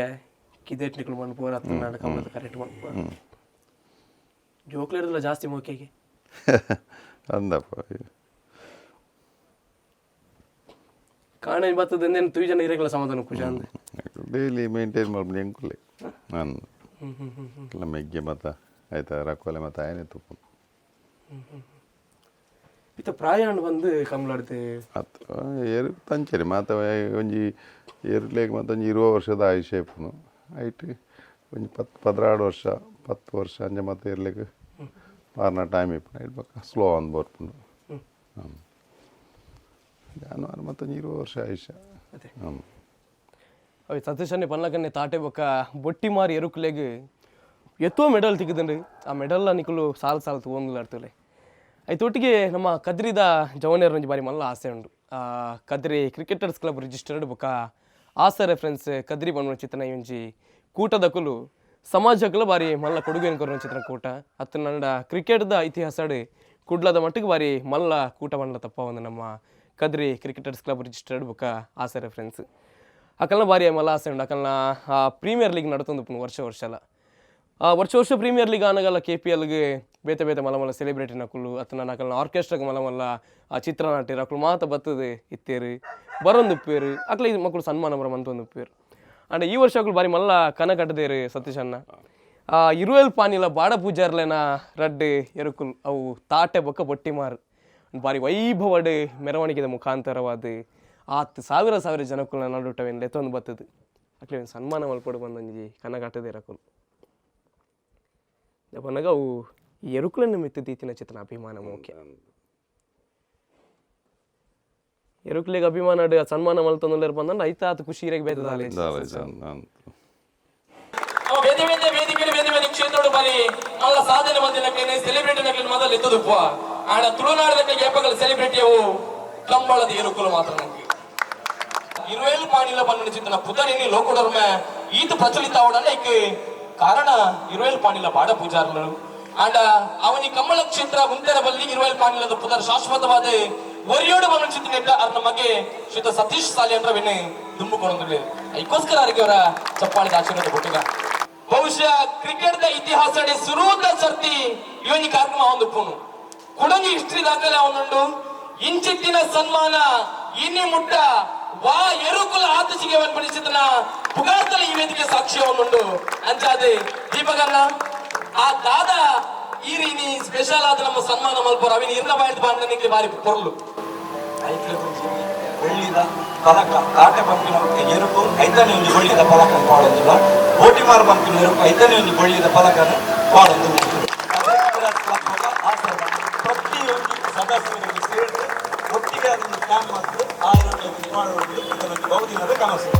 ಕಿದೇಟ್ ನಿಕ್ಲು ಮನ್ಪುವರ ಹತ್ರ ನಾಟಕ ಕರೆಕ್ಟ್ ಮನ್ಪುವ ಜೋಕ್ಲೇರ್ದಲ್ಲ ಜಾಸ್ತಿ ಮೋಕೆಗೆ. ಅಂದಪ್ಪ. ಕಾಣೆ ಬತ್ತದ ಅಂದೇನು ತುಯ್ ಜನ ಇರಕಲ್ಲ ಸಮಾಧಾನ ಖುಷಿ ಅಂದೆ. ಡೈಲಿ ಮೇಂಟೈನ್ ಮಾಡ್ಬಿಡಿ ಎಂಕುಲೆ ನಾನು. ಹ್ಮ್ ಹ್ಮ್ ಹ್ಮ್ ಹ್ಮ್. ಎಲ್ಲ ಮೆಗ್ಗೆ ಮತ ಆಯ್ತಾ ರಕ್ಕೋಲೆ ಮತ ಆಯನೆ ತುಪ್ಪು. ಇತ್ತ ಪ್ರಾಯಾಣ ಬಂದು ಕಮ್ಲಾಡ್ದು. ಅತ್ ಏರು ತಂಚೆರಿ ಮಾತ ಒಂಜಿ ಏರ್ಲೇಗ್ ಮತ್ತೊಂಜಿ 20 ವರ್ಷದ ಆಯುಷ್ಯ ಇಪ್ಪುನು. ಐಟ್ ಒಂಜಿ 10 12 ವರ್ಷ, 10 ವರ್ಷ ಅಂಚ ಮತ್ತೆ ಏರ್ಲೇಗ್ ಪಾರ್ನ ಟೈಮ್ ಇಪ್ಪುನು. ಐಟ್ ಬೊಕ್ಕ ಸ್ಲೋ ಆನ್ ಬರ್ಪುಂಡು. ಜಾನುವಾರು ಮತ್ತೊಂಜಿ 20 ವರ್ಷ ಆಯುಷ್ಯ. ಅದೇ. ಹ್ಞೂ. ಅవి ಸತೀಶನ್ನೇ ಪನ್ಲಕನ್ನೇ ತಾಟೆ ಬೊಕ್ಕ ಬೊಟ್ಟಿ ಮಾರಿ ಎರುಕುಲೆಗ್ ಎತ್ತೋ ಮೆಡಲ್ ತಿಕ್ಕುದುಂಡು. ಆ ಮೆಡಲ್ ನಿಕುಲು ಸಾಲು ಸಾಲು ತೂವೊಂದುಲಾಡ್ತುಲೆ. ಐತೊಟ್ಟಿಗೆ ನಮ್ಮ ಕದ್ರಿದ ಜವನೇರ್ ಒಂಜಿ ಬಾರಿ ಮಲ್ಲ ಆಸೆ ಉಂಡು. ಆ ಕದ್ರಿ ಕ್ರಿಕೆಟರ್ಸ್ ಕ್ಲಬ್ ರಿಜಿಸ್ಟರ್ಡ್ ಬೊಕ್ಕ ಆಸೆ ರೆಫರೆನ್ಸ್ ಕದ್ರಿ ಪನ್ಪುನ ಚಿತ್ತನ ಈ ಒಂಜಿ ಕೂಟದಕುಲು ಸಮಾಜಕ್ಕಲ ಬಾರಿ ಮಲ್ಲ ಕೊಡುಗೆಯನ್ನು ಕೊರ್ನ ಚಿತ್ರನ ಕೂಟ ಅತ್ತ ನಂಡ ಕ್ರಿಕೆಟ್ದ ಇತಿಹಾಸಡ್ ಕುಡ್ಲದ ಮಟ್ಟಿಗೆ ಬಾರಿ ಮಲ್ಲ ಕೂಟ ಪಂಡ ತಪ್ಪ ಒಂದು ನಮ್ಮ ಕದ್ರಿ ಕ್ರಿಕೆಟರ್ಸ್ ಕ್ಲಬ್ ರಿಜಿಸ್ಟರ್ಡ್ ಬೊಕ್ಕ ಆಸೆ ರೆಫರೆನ್ಸ್. ಅಕಲ್ನ ಬಾರಿ ಮಲ್ಲ ಆಸೆ ಉಂಡು. ಅಕಲ್ನ ಆ ಪ್ರೀಮಿಯರ್ ಲೀಗ್ ನಡತೊಂದು ವರ್ಷ ವರ್ಷಲ. ಆ ವರ್ಷ ವರ್ಷ ಪ್ರೀಮಿಯರ್ ಲೀಗ್ ಆನಗಲ್ಲ ಕೆ ಪಿ ಎಲ್ಗೆ ಬೇತೆ ಬೇತೆ ಮಲ್ಲ ಮಲ್ಲ ಸೆಲೆಬ್ರಿಟಿ ನಕುಲು ಅತ್ತ ನನ್ನ ಅಕಲ್ನ ಆರ್ಕೆಸ್ಟ್ರಾಗ್ ಮಲ್ಲ ಮಲ್ಲ ಆ ಚಿತ್ರನಾಟಿರು ಅಕುಲು ಮಾತ ಬತ್ತದು ಇತ್ತೇರು ಬರೊಂದು ಉಪ್ಪೇರು ಅಕ್ಲ ಇದು ಮಕ್ಕಳು ಸನ್ಮಾನ ಬರ ಮಂತೊಂದು ಉಪ್ಪೇರು. ಅಂಡ ಈ ವರ್ಷ ಅಕುಲು ಬಾರಿ ಮಲ್ಲ ಕನ ಕಟ್ಟದೇರು ಸತೀಶ್ ಅಣ್ಣ. ಆ ಇರುವೆಲ್ ಪಾನಿಲ ಬಾಡ ಪೂಜಾರ್ಲೆನ ರಡ್ಡ್ ಎರುಕುಲ್ ಅವು ತಾಟೆ ಬೊಕ್ಕ ಬೊಟ್ಟಿ ಮಾರು ಬಾರಿ ವೈಭವಡ್ ಮೆರವಣಿಗೆದ ಮುಖಾಂತರವಾದ ಆತ್ ಸಾವಿರ ಸಾವಿರ ಜನಕ್ಕುಲ್ನ ನಡುಟವೇನು ಲೆತ್ತೊಂದು ಬತ್ತದು. ಅಕ್ಲೆ ಸನ್ಮಾನ ಮಲ್ಪಡು ಬಂದೊಂಜಿ ಕನ ಕಟ್ಟದೇರು ಅಕುಲು. ಪನ್ನಗ ಅವು ಈ ಎರುಕುలను ಮಿತ್ತು ದೀತಿನ ಚಿತ್ರನ ಅಭಿಮಾನ ಮೋಕೆ ಎರುಕುಲೆಗ್ ಅಭಿಮಾನ ಸನ್ಮಾನ ಮಲ್ತೊಂದುಲ್ಲೆರ್ ಪಂದಂಡ ಐತ ಆತ್ ಖುಷಿ ಇರೆಗ್ ಬೇತದಾಲೆ. ದಾಲ ಅಂದ್. ಅವ ಬೇತೆ ಬೇತೆ ವೇದಿಕೆ ಬೇತೆ ಬೇತೆ ಕ್ಷೇತ್ರಡು ಬರಿ ಮಲ್ಲ ಸಾಧನೆ ಮಂದಿನಕ್ಲೇನೆ ಸೆಲೆಬ್ರಿಟಿ ನಕ್ಲೇನೆ ಮೊದಲು ಎತ್ತದುಪ್ಪ. ಆಡ ತುಳುನಾಡದಕ್ಕೆ ಏಪಗಲ ಸೆಲೆಬ್ರಿಟಿ ಅವು ಕಂಬಳದ ಎರುಕುಲು ಮಾತ್ರ. ನಂಗೆ ಇರುವೇಲು ಪಾಣಿಲ ಪನ್ನಿನ ಚಿಂತನ ಪುದರಿನಿ ಲೋಕಡೊರ್ಮೆ ಈತ ಪ್ರಚಲಿತ ಅವಡಲ್ಲ ಇಕ್ ಕಾರಣ ಇರುವೇಲು ಪಾಣಿಲ ಬಾಡ ಪೂಜಾರ್ಲು. ಆಂಡ ಅವನಿ ಕಮ್ಮಳ ಕ್ಷೇತ್ರ ಮುಂತೆರ ಬಲ್ಲಿ ಇರುವೇಲು ಪಾಣಿಲದ ಪುದರ್ ಶಾಶ್ವತವಾದ ಒರಿಯೋಡು ಮನ ಚಿಂತನೆ ಅರ್ನ ಮಗೆ ಶ್ರೀತ ಸತೀಶ್ ಸಾಲಿಯನ್ರವಿನ್ ದುಂಬು ಕೊಡೊಂದುಲ್ಲೆರ್. ಐಕೋಸ್ಕರ ಅವರಿಗೆ ಅವರ ಚಪ್ಪಾಳಿದ ಆಶೀರ್ವಾದ ಕೊಟ್ಟುಗ. ಬಹುಶಃ ಕ್ರಿಕೆಟ್ the ಇತಿಹಾಸ ಸುರೂತ ಸರ್ತಿ ಇವನಿ ಕಾರ್ಯಕ್ರಮ ಒಂದು ಪುನು ಕುಡಂಗಿ ಹಿಸ್ಟ್ರಿ ದಾಖಲೆ ಅವನುಂಡು. ಇಂಚಿತ್ತಿನ ಸನ್ಮಾನ ಇನಿ ಮುಟ್ಟ ವಾ ಎರುಕುಲ ಆತಚಿಗೆ ಪರಿಚಿತನ ಪುಗಾರ್ತಲ ಈ ವೇದಿಕೆ ಸಾಕ್ಷಿ ಅವನುಂಡು. ಅಂಚಾದೆ ದೀಪಕನ್ನ ಆ ದಾದ ಈ ರೀತಿ ಸ್ಪೆಷಲ್ ಆದ ನಮ್ಮ ಸನ್ಮಾನ ಮಲ್ಪುರ ಅವಿನ ಇರ್ನ ಬಾಯ್ದು ಬಾಂಡ ನಿಂಗೆ ಬಾರಿ ಪೊರ್ಲು. ಐಕ್ಲೆ ಒಂಜಿ ಬೆಳ್ಳಿದ ಪದಕ, ತಾಟೆ ಪಂಪಿನ ಎರುಕು ಐತನೇ ಒಂಜಿ ಬೆಳ್ಳಿದ ಪದಕ ಪಾಡೊಂದುಲ್ಲ, ಬೋಟಿಮಾರ್ ಪಂಪಿನ ಎರುಕು ಐತನೇ ಒಂಜಿ ಬೆಳ್ಳಿದ ಪದಕನ ಪಾಡೊಂದು. ಪ್ರತಿಯೊಂದು ಸದಸ್ಯರಿಗೆ ಸೇರಿದು ಒಟ್ಟಿಗೆ ಅದನ್ನು ಪ್ಲಾನ್ ಮಾಡಿದ್ದು ಆ ಎರುಕುಲೆಗ್ ಪಾಡೊಂದು ಇದೊಂದು ಬಹುದಿನದ ಕನಸು.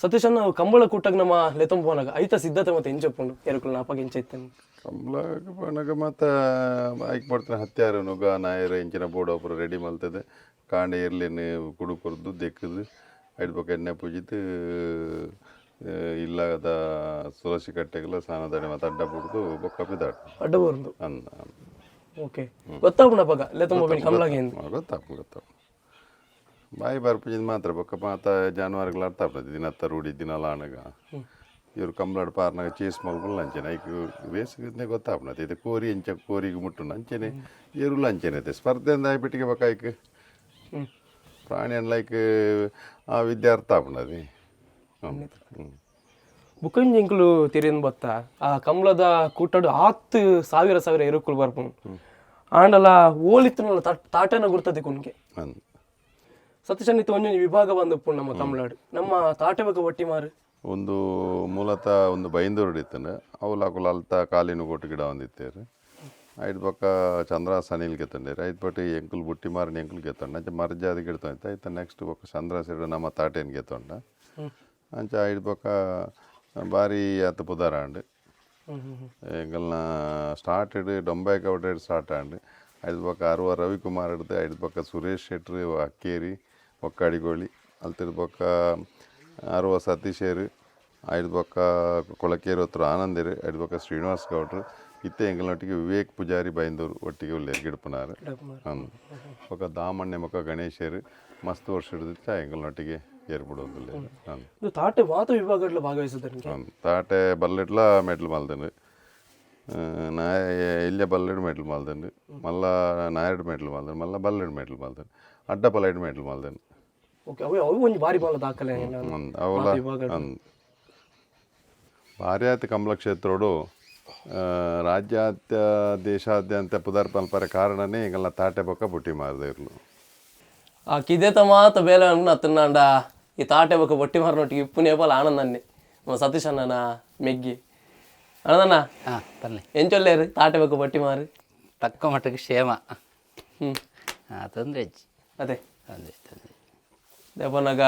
ಸತೀಶ್ ಅಣ್ಣ, ಕಂಬಳ ಕೂಟಗ್ ನಮ್ಮ ಲೆತೊಂಪೋನಾಗ ಐತ ಸಿದ್ಧತೆ ಮತ್ತೆ ಎಂಚಪ್ಪುಂಡು ಎರುಕುಲು ನಾಪಾಗ ಎಂಚ ಇತ್ತೇನೆ? ಕಂಬ್ಳಗ್ ಪನಗ ಮಾತ ಐಕ್ ಪಡ್ತಿನ ಹತ್ಯಾರ ನುಗ ನಾಯರ್ ಇಂಚಿನ ಬೋರ್ಡ್ ಅಪುರ ರೆಡಿ ಮಲ್ತದೆ. ಕಾಂಡೆ ಎರ್ಲೆನ್ ಕುಡು ಕೊರ್ದು ದೆಕ್ಕದು, ಐಟ್ ಬೊಕ ಎಣ್ಣೆ ಪೂಜಿದ್, ಇಲ್ಲದ ತುಳಸಿ ಕಟ್ಟೆಗೆಲ್ಲ ಸ್ನಾನದಡೆ ಮತ್ತೆ ಅಡ್ಡ ಬುಡ್ದು ಬೊಕ್ಕ ಪಿದಾಡ್. ಅಡ್ಡ ಬರುಂದು? ಅಂದ. ಓಕೆ, ಗೊತ್ತಾಪುಂಡು ಅಪಗ ಲೆತೊಂಬ ಕಂಬಳಗೆ ಎಂದು? ಗೊತ್ತಾಪು, ಗೊತ್ತಾಪು. ಬಾಯಿ ಬರ್ಪುಜಿಂದ ಮಾತ್ರ. ಬೊಕ್ಕ ಮಾತ ಜಾನುವಾರುಗಳು ಅರ್ಥ ಆಗ್ತದೆ. ದಿನತ್ತ ರೂಢಿ ದಿನಲ ಆನಗ ಇವರು ಕಂಬ್ಳಾಡ್ ಪಾರ್ನಾಗ ಚೇಸ್ ಮಲ್ಪುಲ್ಲ ಅಂಚೆನೆ ಐಕ್ ರೇಸ್ ಗೊತ್ತಾಪುನತೆ. ಇದು ಕೋರಿ ಎಂಚ ಕೋರಿಗೆ ಮುಟ್ಟುನ ಅಂಚೆನೆ ಎರುಲು ಅಂಚೆನೆ ಐತೆ. ಸ್ಪರ್ಧೆ ಅಂದ ಆಯ್ಬಿಟ್ಟಿಗೆ ಬೊಕ್ಕ ಐಕ್ ಪ್ರಾಣಿ ಲೈಕ್ ಆ ವಿದ್ಯೆ ಅರ್ಥ ಆಪುಂಡು. ಹ್ಞೂ. ಬುಕ್ಕಂಜಿ ಎಂಕುಲು ತಿರಿಯನ್ ಬತ್ತ ಆ ಕಂಬಳದ ಕೂಟಡು ಆತ್ ಸಾವಿರ ಸಾವಿರ ಎರುಕುಲು ಬರ್ಪುಂಡು. ಆಂಡಲ ಓಲಿತ್ತನಲ್ಲ ತಾಟನ ಗುರ್ತದೆ ಕುನ್ಗೆ. ಅಂದ್. ಸತೀಶನ್, ಇತ್ತು ಒಂಜೊಂಜಿ ವಿಭಾಗ ಬಂದು ನಮ್ಮ ಕಮಲಾಡು ನಮ್ಮ ತಾಟೆ ಬೊಕ ಒಟ್ಟಿ ಮಾರು. ಒಂದು ಮೂಲತಃ ಒಂದು ಬೈಂದೂರು ಇತ್ತಂಡು. ಅವು ಅಕುಲು ಅಲ್ತ ಕಾಲಿನ ಕೊಟ್ಟು ಗಿಡ ಒಂದಿತ್ತೇರು. ಐದು ಪಕ್ಕ ಚಂದ್ರ ಸನಿಲ್ ಗೆತ್ತಂಡೇರು. ಐದು ಪಟ್ಟು ಎಂಕುಲು ಬುಟ್ಟಿ ಮಾರಿನ ಎಂಕುಲು ಗೆತ್ತಂಡ. ಅಂಚ ಮರ್ಜಾದ ಗಿಡ್ತೊಂದಿತ್ತು. ಐತ ನೆಕ್ಸ್ಟ್ ಬೊಕ್ಕ ಚಂದ್ರ ಸೈಡ್ ನಮ್ಮ ತಾಟೇನು ಗೆತ್ತೊಂಡ. ಅಂಚ ಐದು ಪಕ್ಕ ಬಾರಿ ಆತ ಪುದಾರಾಂಡ್. ಎಂಕಲ್ನ ಸ್ಟಾರ್ಟೆಡ್ ಡೊಂಬೈ ಕೌಟೆಡ್ ಸ್ಟಾರ್ಟ್ ಆಂಡ್. ಐದು ಪಕ್ಕ ಅರುವ ರವಿಕುಮಾರ್ ಹಿಡ್ದು, ಐದು ಪಕ್ಕ ಸುರೇಶ್ ಶೆಟ್ರು ಅಕ್ಕೇರಿ ಒಕ್ಕಾಡಿಗೋಳಿ, ಅಲ್ತಿರ್ ಪಕ್ಕ ಅರುವ ಸತೀಶೇರು, ಐದು ಪಕ್ಕ ಕೊಳಕೇರಿ ಹತ್ರ ಆನಂದೇರು, ಐದು ಪಕ್ಕ ಶ್ರೀನಿವಾಸ್ ಗೌಡ್ರು. ಇತ್ತೆ ಎಂಕಲ್ನೊಟ್ಟಿಗೆ ವಿವೇಕ್ ಪೂಜಾರಿ ಬೈಂದೂರು ಒಟ್ಟಿಗೆ ಉಲ್ಲೇರು ಗಿಡಪನಾರು. ಹ್ಮ್. ಬೊಕ್ಕ ದಾಮಣ್ಣೆ ಬೊಕ್ಕ ಗಣೇಶರು ಮಸ್ತ್ ವರ್ಷ ಹಿಡಿದಿತ್ತ ಎಂಕಲ್ನೊಟ್ಟಿಗೆ ಏರ್ಬಿಡೋದಿಲ್ಲ. ಹ್ಮ್. ಇದು ತಾಟೆ ಮಾತ ವಿಭಾಗಡ್ಲ ಭಾಗವಹಿಸಿದ? ಹ್ಮ್. ತಾಟೆ ಬಲ್ಲೆಡ್ಲ ಮೆಡ್ಲ್ ಮಲ್ದಂಡು. ನಾಯ ಎಲ್ಯ ಬಲ್ಲೆಡ್ ಮೆಡ್ಲ್ ಮಲ್ದಂಡು. ಮಲ್ಲ ನಾಯಡ್ ಮೆಡ್ಲ್ ಮಲ್ದಂಡು. ಮಲ್ಲ ಬಲ್ಲೆಡ್ ಮೆಡ್ಲ್ ಮಲ್ದಂಡು. ಅಡ್ಡ ಪಲೈಡ್ ಮೆಡ್ಲ್ ಮಲ್ದಂಡು. ಓಕೆ, ಅವು ಅವು ಒಂಜಿ ಬಾರಿ ಬಾಲ ದಾಖಲೆ. ಅವಲ ಭಾರಿ ಆಯ್ತು. ಕಮಲ ಕ್ಷೇತ್ರೋಡು ರಾಜ್ಯಾದ್ಯ ದೇಶಾದ್ಯಂತ ಪುದರ್ ಪಲ್ಪರ ಕಾರಣನೇ ಎಂಕಲ್ನ ತಾಟೆ ಬೊಕ್ಕ ಬುಟ್ಟಿ ಮಾರದ ಇರ್ಲು. ಆ ಕಿದೆತ ಮಾತ ಬೇಲೆ ಅತ್ತನಾಂಡ ಈ ತಾಟೆ ಬೊಕ್ಕ ಬೊಟ್ಟಿ ಮಾರನೊಟ್ಟಿಗೆ ಇಪ್ಪುನೇ ಪಲ ಆನಂದನ್ನೇ ನಮ್ಮ ಸತೀಶ್ ಅಣ್ಣನ ಮೆಗ್ಗಿ ಆನಂದಣ್ಣ. ಹಾಂ, ಪರ್ಲೆ. ಎಂಚೊಲ್ಲೇರು ತಾಟೆ ಬೊಕ್ಕ ಬೊಟ್ಟಿ ಮಾರು? ತಕ್ಕ ಮಟ್ಟಕ್ಕೆ ಕ್ಷೇಮ. ಹಾಂ, ತೊಂದರೆ ಹೆಚ್ಚು. ಅದೇ. ತೊಂದರೆ, ತೊಂದರೆ. ದೇಪನಾಗ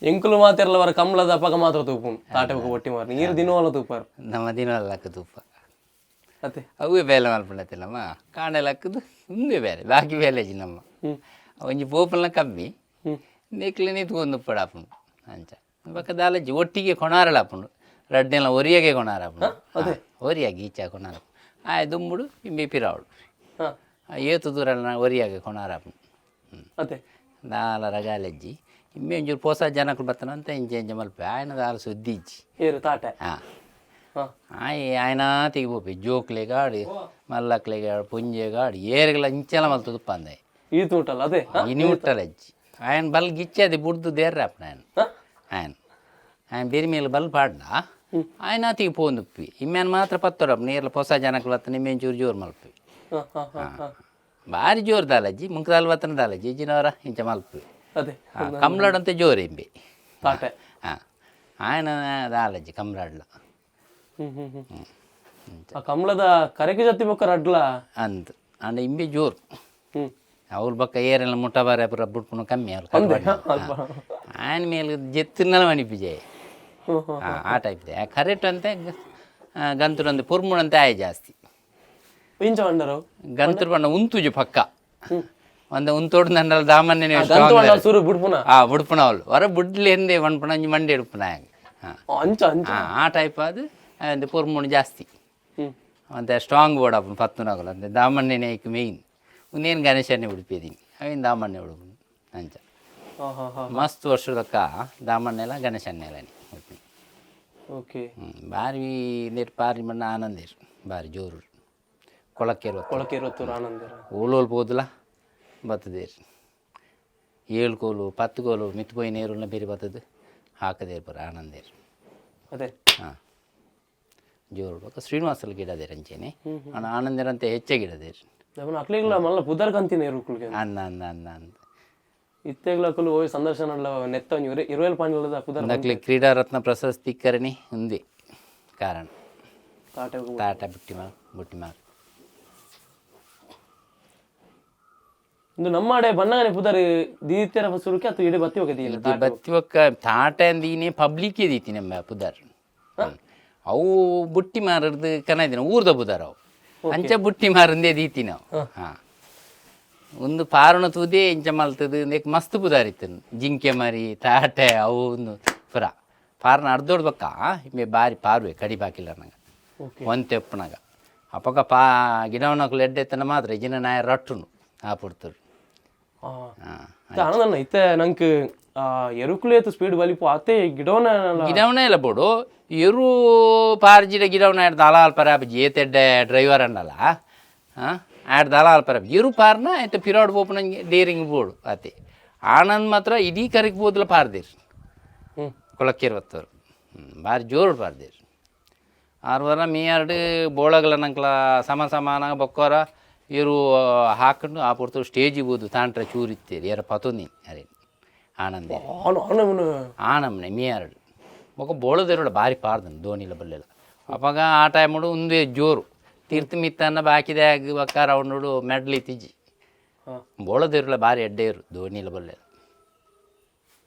ಎಂಕುಲು ಮಾತಿರಲ್ಲ ವರ ಕಮ್ಲದ ಪಗ ಮಾತ್ರ ತೂಪುನ್ ತಾಟೆ ಬೊಕ್ಕ ಬೊಟ್ಟಿ ಮಾರು. ನೀರು ದಿನವಲ್ಲ ತೂಪಾರು. ನಮ್ಮ ದಿನ ಲಕ್ಕ ತೂಪ. ಅದೇ. ಅವೇ ಬೇಲೆ ಮಲ್ಪುಂಡತ್ತಿಲ್ಲಮ್ಮ. ಕಾಣೆ ಲಕ್ಕದು ಉಂದೇ ಬೇಲೆ, ಬಾಕಿ ಬೇಲೆ ಇಜ್ಜಿ ನಮ್ಮ. ಒಂಜಿ ಪೋಪಲ್ನ ಕಮ್ಮಿ ನೆಕ್ಲೆನೆ ತೂವೊಂದು ಉಪ್ಪಡಾಪುಂಡು. ಅಂಚ ಬೊಕ್ಕ ದಾಲಜ್ಜಿ ಒಟ್ಟಿಗೆ ಕೊಣಾರಲಾಪುಂಡು. ರಡ್ಡೆಲ ಒರಿಯಾಗೆ ಕೊಣಾರಪುಂಡು. ಒರಿಯಾಗೆ ಈಚ ಕೊಣಾರ ಆಯ್ ದುಂಬುಡು ಇಂಬೆ ಪಿರಾವಡು. ಏತು ದೂರ ಒರಿಯಾಗೆ ಕೊಣಾರಪುಂಡು. ಅದೇ. ದಾಲ ರಗಾಲೆಜ್ಜಿ. ಇಂಬೆ ಒಂಚೂರು ಪೋಸ ಜನಕುಲು ಬತ್ತನ ಅಂತ ಇಂಚ ಇಂಚ ಮಲ್ಪೆ. ಆಯನ ದಾಲ ಸುದ್ದಿ ಇಜ್ಜಿ. ಏರು ತಾಟೆ? ಹಾಂ. ಆಯ್ ಆಯ್ನಾ ತೆಗಿಬೋಪಿ ಜೋಕ್ಲೆಗ್ ಆಡು, ಮಲ್ಲಕ್ಲೆಗ್ ಆಡು, ಪುಂಜೆಗ್ ಆಡು, ಏರ್ಗಳ ಇಂಚಲ ಮಲ್ತುದು ಪಂದೆ. ಈ ತೂಟಲ್ಲ ಅದೇ. ಇನಿ ಮುಟ್ಟಲ ಅಜ್ಜಿ. ಆಯನ್ ಬಲ್ ಗಿಚ್ಚದೆ ಬುಡ್ದು ದೇರ್ರ ಅಪ್ಪನ ಆಯನ್. ಆಯನ್ ಆಯನ್ ಬೇರೆ ಮೇಲೆ ಬಲ್ ಪಾಡ್ನ ಆಯ್ನಾತಿಗೆ ಪೋಂದುಪ್ಪಿ. ಇಮ್ಯಾನ್ ಮಾತ್ರ ಪತ್ತೊಡಪ್ಪ ನೀರ್ಲ ಹೊಸ ಜನಕ್ಲು ಬತ್ತ ನಿಮ್ಮೇನ್ ಚೂರು ಜೋರು ಮಲ್ಪಿ. ಹಾ ಹಾ ಹಾ ಹಾ ಭಾರಿ ಜೋರು ದಾಲಜ್ಜಿ. ಮುಂಕದಾಲ್ ಬತ್ತನ ದಾಲಜ್ಜಿ ಇಜ್ಜಿನವರ ಇಂಚ ಮಲ್ಪಿ. ಅದೇ. ಕಮ್ಲಾಡಂತೆ ಜೋರು ಇಂಬೆ. ತಾಟೆ. ಹಾಂ, ಆಯನ ದಾಲಜ್ಜಿ ಕಮ್ಲಾಡ್ಲ. ಹ್ಮ್ ಹ್ಮ್ ಹ್ಮ್ ಆ ಕಮಲದ ಕರೆಗೆ ಜೊತೆ ಬೊಕ್ಕ ರಡ್ಲ. ಅಂದ್ ಅಂಡ ಇಂಬೆ ಜೋರು. ಅವ್ರ ಬಕ್ಕ ಏರೆಲ್ಲ ಮುಟ್ಟ ಬಾರೆ ಪೂರ ಬುಡ್ಪುನು ಕಮ್ಮಿ ಅವ್ರು. ಆಯನ ಮೇಲೆ ಜೆತ್ತಿನಲ್ಲ ಮಣಿಪಿಜೆ. ಹ್ಮ್ ಹ್ಮ್ ಆ ಟೈಪ್ ಇದೆ ಕರೆಕ್ಟ್ ಅಂತೆ. ಗಂತುರು ಅಂತೆ, ಪುರ್ಮುಣಂತೆ ಆಯ್ ಜಾಸ್ತಿ. ಇಂಚ ಬಂಡರು? ಗಂತುರು ಬಣ್ಣ ಉಂತುಜು ಪಕ್ಕ ಒಂದು ಉಂತೋಡು ನನ್ನಲ್ಲಿ ದಾಮನ್ನೇ. ಗಂತು ಬಂಡ ಸೂರು ಬುಡ್ಪುನ. ಆ ಬುಡ್ಪುನ ಅವಳು ಹೊರ ಬುಡ್ಲಿ ಎಂದೆ ಒನ್ಪುಣ ಒಂಜಿ ಮಂಡಿ ಎಡ್ಪುನ. ಹಾಂ. ಅಂಚ ಅಂಚ. ಆ ಟೈಪ್ ಅದು ಒಂದು ಪುರ್ಮುಣು ಜಾಸ್ತಿ. ಅಂತೆ ಸ್ಟ್ರಾಂಗ್ ಬೋರ್ಡ್ ಅಪ್ಪನ ಪತ್ತುನಗಲು ಅಂತೆ. ದಾಮಣ್ಣನೇ ಮೇಯ್ನ್. ಇನ್ನೇನು ಗಣೇಶನೇ ಉಡುಪಿದ್ದೀನಿ ಅವೇನು ದಾಮಣ್ಣೆ ಉಡುಪು ಅಂಚ. ಹಾ ಹಾ ಹಾ ಮಸ್ತ್ ವರ್ಷದಕ್ಕ ದಾಮಣ್ಣೆಲ್ಲ ಗಣೇಶನ್ನೆಲ್ಲ ಉಡುಪಿ. ಓಕೆ. ಬಾರಿ ನೀರು ಪಾರಿ ಮಣ್ಣ ಆನಂದಿರು ಬಾರಿ ಜೋರು ಕೊಳಕ್ಕೆ. ಕೊಳಕೆ ಇರುತ್ತೂರು ಆನಂದರ. ಓಲೋಲ್ ಪೋದುಲ ಬತ್ತದೇರು. ಏಳು ಕೋಲು ಪತ್ತು ಕೋಲು ಮಿತ್ತು ಪೋಯಿ ನೀರುಲ್ಲ ಬೇರೆ ಬತ್ತದು ಹಾಕದೇರು ಪೂರ ಆನಂದೇರು. ಅದೇ. ಹಾಂ, ಜೋರು ಬೊಕ್ಕ ಶ್ರೀನಿವಾಸಲ್ ಗಿಡದೇರು ಅಂಚೆನೆ. ಅಣ್ಣ ಆನಂದಿರಂತೆ ಹೆಚ್ಚೆ ಗಿಡದೇರು. ಅವನ ಅಕ್ಲಿಗ್ಲ ಮಲ್ಲ ಪುದರ್ ಕಂತಿನ ಇರುಕುಲ್ಗೆ. ಅನ್ನ ಅನ್ನ ಅನ್ನ ಅಂದ. ಇತ್ತೆಗ್ಲ ಅಕುಲು ಹೋಯ್ ಸಂದರ್ಶನ ನೆತ್ತ ಇರುವೆಲ್ ಪಾಂಡಲದ ಪುದರ್. ನಕ್ಲಿ ಕ್ರೀಡಾರತ್ನ ಪ್ರಶಸ್ತಿ ಕರಣಿ ఉంದಿ ಕಾರಣ. ತಾಟೆ. ತಾಟ ಬುಟ್ಟಿ ಮಾರು, ಬುಟ್ಟಿ ಮಾರು. ಇಂದು ನಮ್ಮಾಡೆ ಬಣ್ಣಗನೆ ಪುದರ್ ದೀತೆರ ಸುರುಕೆ ಅತ್ತು ಇಡೆ ಬತ್ತಿ ಹೋಗದಿ. ಇದು ಬತ್ತಿ ಒಕ್ಕ ತಾಟೆ ಅಂದೀನೆ ಪಬ್ಲಿಕ್ ದೀತಿ ನಮ್ಮ ಪುದರ್. ಅವು ಬುಟ್ಟಿ ಮಾರರ್ದು ಕನದಿನ ಊರ್ದ ಪುದರ್ ಅವು. ಅಂಚ ಬುಟ್ಟಿ ಮಾರಂದೇ ದೀತಿ ನಾವು. ಹಾಂ, ಒಂದು ಪಾರುಣ ತೂದೇ ಇಂಚ ಮಲ್ತದು. ಇಂದಕ್ಕೆ ಮಸ್ತ್ ಪುದಾರ್ ಇತ್ತು, ಜಿಂಕೆ ಮರಿ ತಾಟೆ ಅವು ಒಂದು ಪುರ ಪಾರನ ಅರ್ಧೋಡ್ ಬಕ್ಕ. ಇಮ್ಮೆ ಬಾರಿ ಪಾರುವೆ ಕಡಿ ಬಾಕಿಲ್ಲ ನಂಗೆ. ಒಂತೆ ಉಪ್ಪುನಾಗ ಅಪಗ ಪಾ ಗಿಡವನಕ್ಲು ಎಡ್ಡೆ ಎತ್ತನ ಮಾತ್ರ ಜಿನ ನಾಯ ರಟ್ಟುನು ಆ ಪುಡ್ತರು. ಹಾಂ. ಆನಂದಣ್ಣ, ಇತ್ತೆ ನಂಕ್ ಎರುಕುಲೇತು ಸ್ಪೀಡ್ ಬಲಿಪು ಅತ್ತೆ ಗಿಡವನ. ಗಿಡವನೇ ಇಲ್ಲ ಬೋಡು. ಎರು ಪಾರ್ಜಿಡ ಗಿಡವನ ಆಡ್ ದಲಾಲ್ ಪರ ಏತೆಡ್ಡೆ ಡ್ರೈವರ್ ಅನ್ನಲ್ಲ. ಹಾಂ, ಆಡ್ ದಲಾಲ್ ಪರ ಎರು ಪಾರ್ನ ಆಯ್ತು ಪಿರಾಡ್ ಪೋಪುನ ಡೇರಿಂಗ್ ಬೋಡು ಅತೆ. ಆನಂದ್ ಮಾತ್ರ ಇಡೀ ಕರಿಕ್ ಬೋದ್ಲ ಪಾರ್ದಿರ್. ಕೊಳಕ್ಕಿರುವತ್ತವರು ಭಾರಿ ಜೋರು ಪಾರ್ದಿರ್. ಆರು ವಾರ ಮೀಯಾರ್ಡು ಬೋಳಗಲ ನಂಕ್ಲ ಸಮ ಸಮಾನ ಬೊಕ್ಕೋರ ಇರು ಹಾಕೊಂಡು ಆ ಪೊರ್ತು ಸ್ಟೇಜಿಗೆ ಬೋದು ತಾಂಟ್ರ ಚೂರು ಇತ್ತೇರಿ ಏರ ಪತೊಂದಿನಿ ಅರೆ ಆನಂದ. ಆನ ಆನಮ್ನೆ ಮೀಯಾರ್ಡು ಬೊಕ್ಕ ಬೋಳದಿರೋಡ ಭಾರಿ ಪಾರ್ದನ್ ಧೋನಿಲ ಬಲ್ಲೆಲ್ಲ. ಅವಾಗ ಆ ಟೈಮುಡು ಒಂದೇ ಜೋರು ತೀರ್ಥ ಮಿತ್ತನ್ನ ಬಾಕಿದಾಗ ಬೊಕ್ಕ ರೌಂಡು ಮೆಡ್ಲ್ ಇತ್ತಿಜ್ಜಿ. ಬೋಳದಿರುಳ ಭಾರಿ ಎಡ್ಡೆ ಇರು ಧೋನಿಲ ಬಲ್ಲೆಲ್ಲ.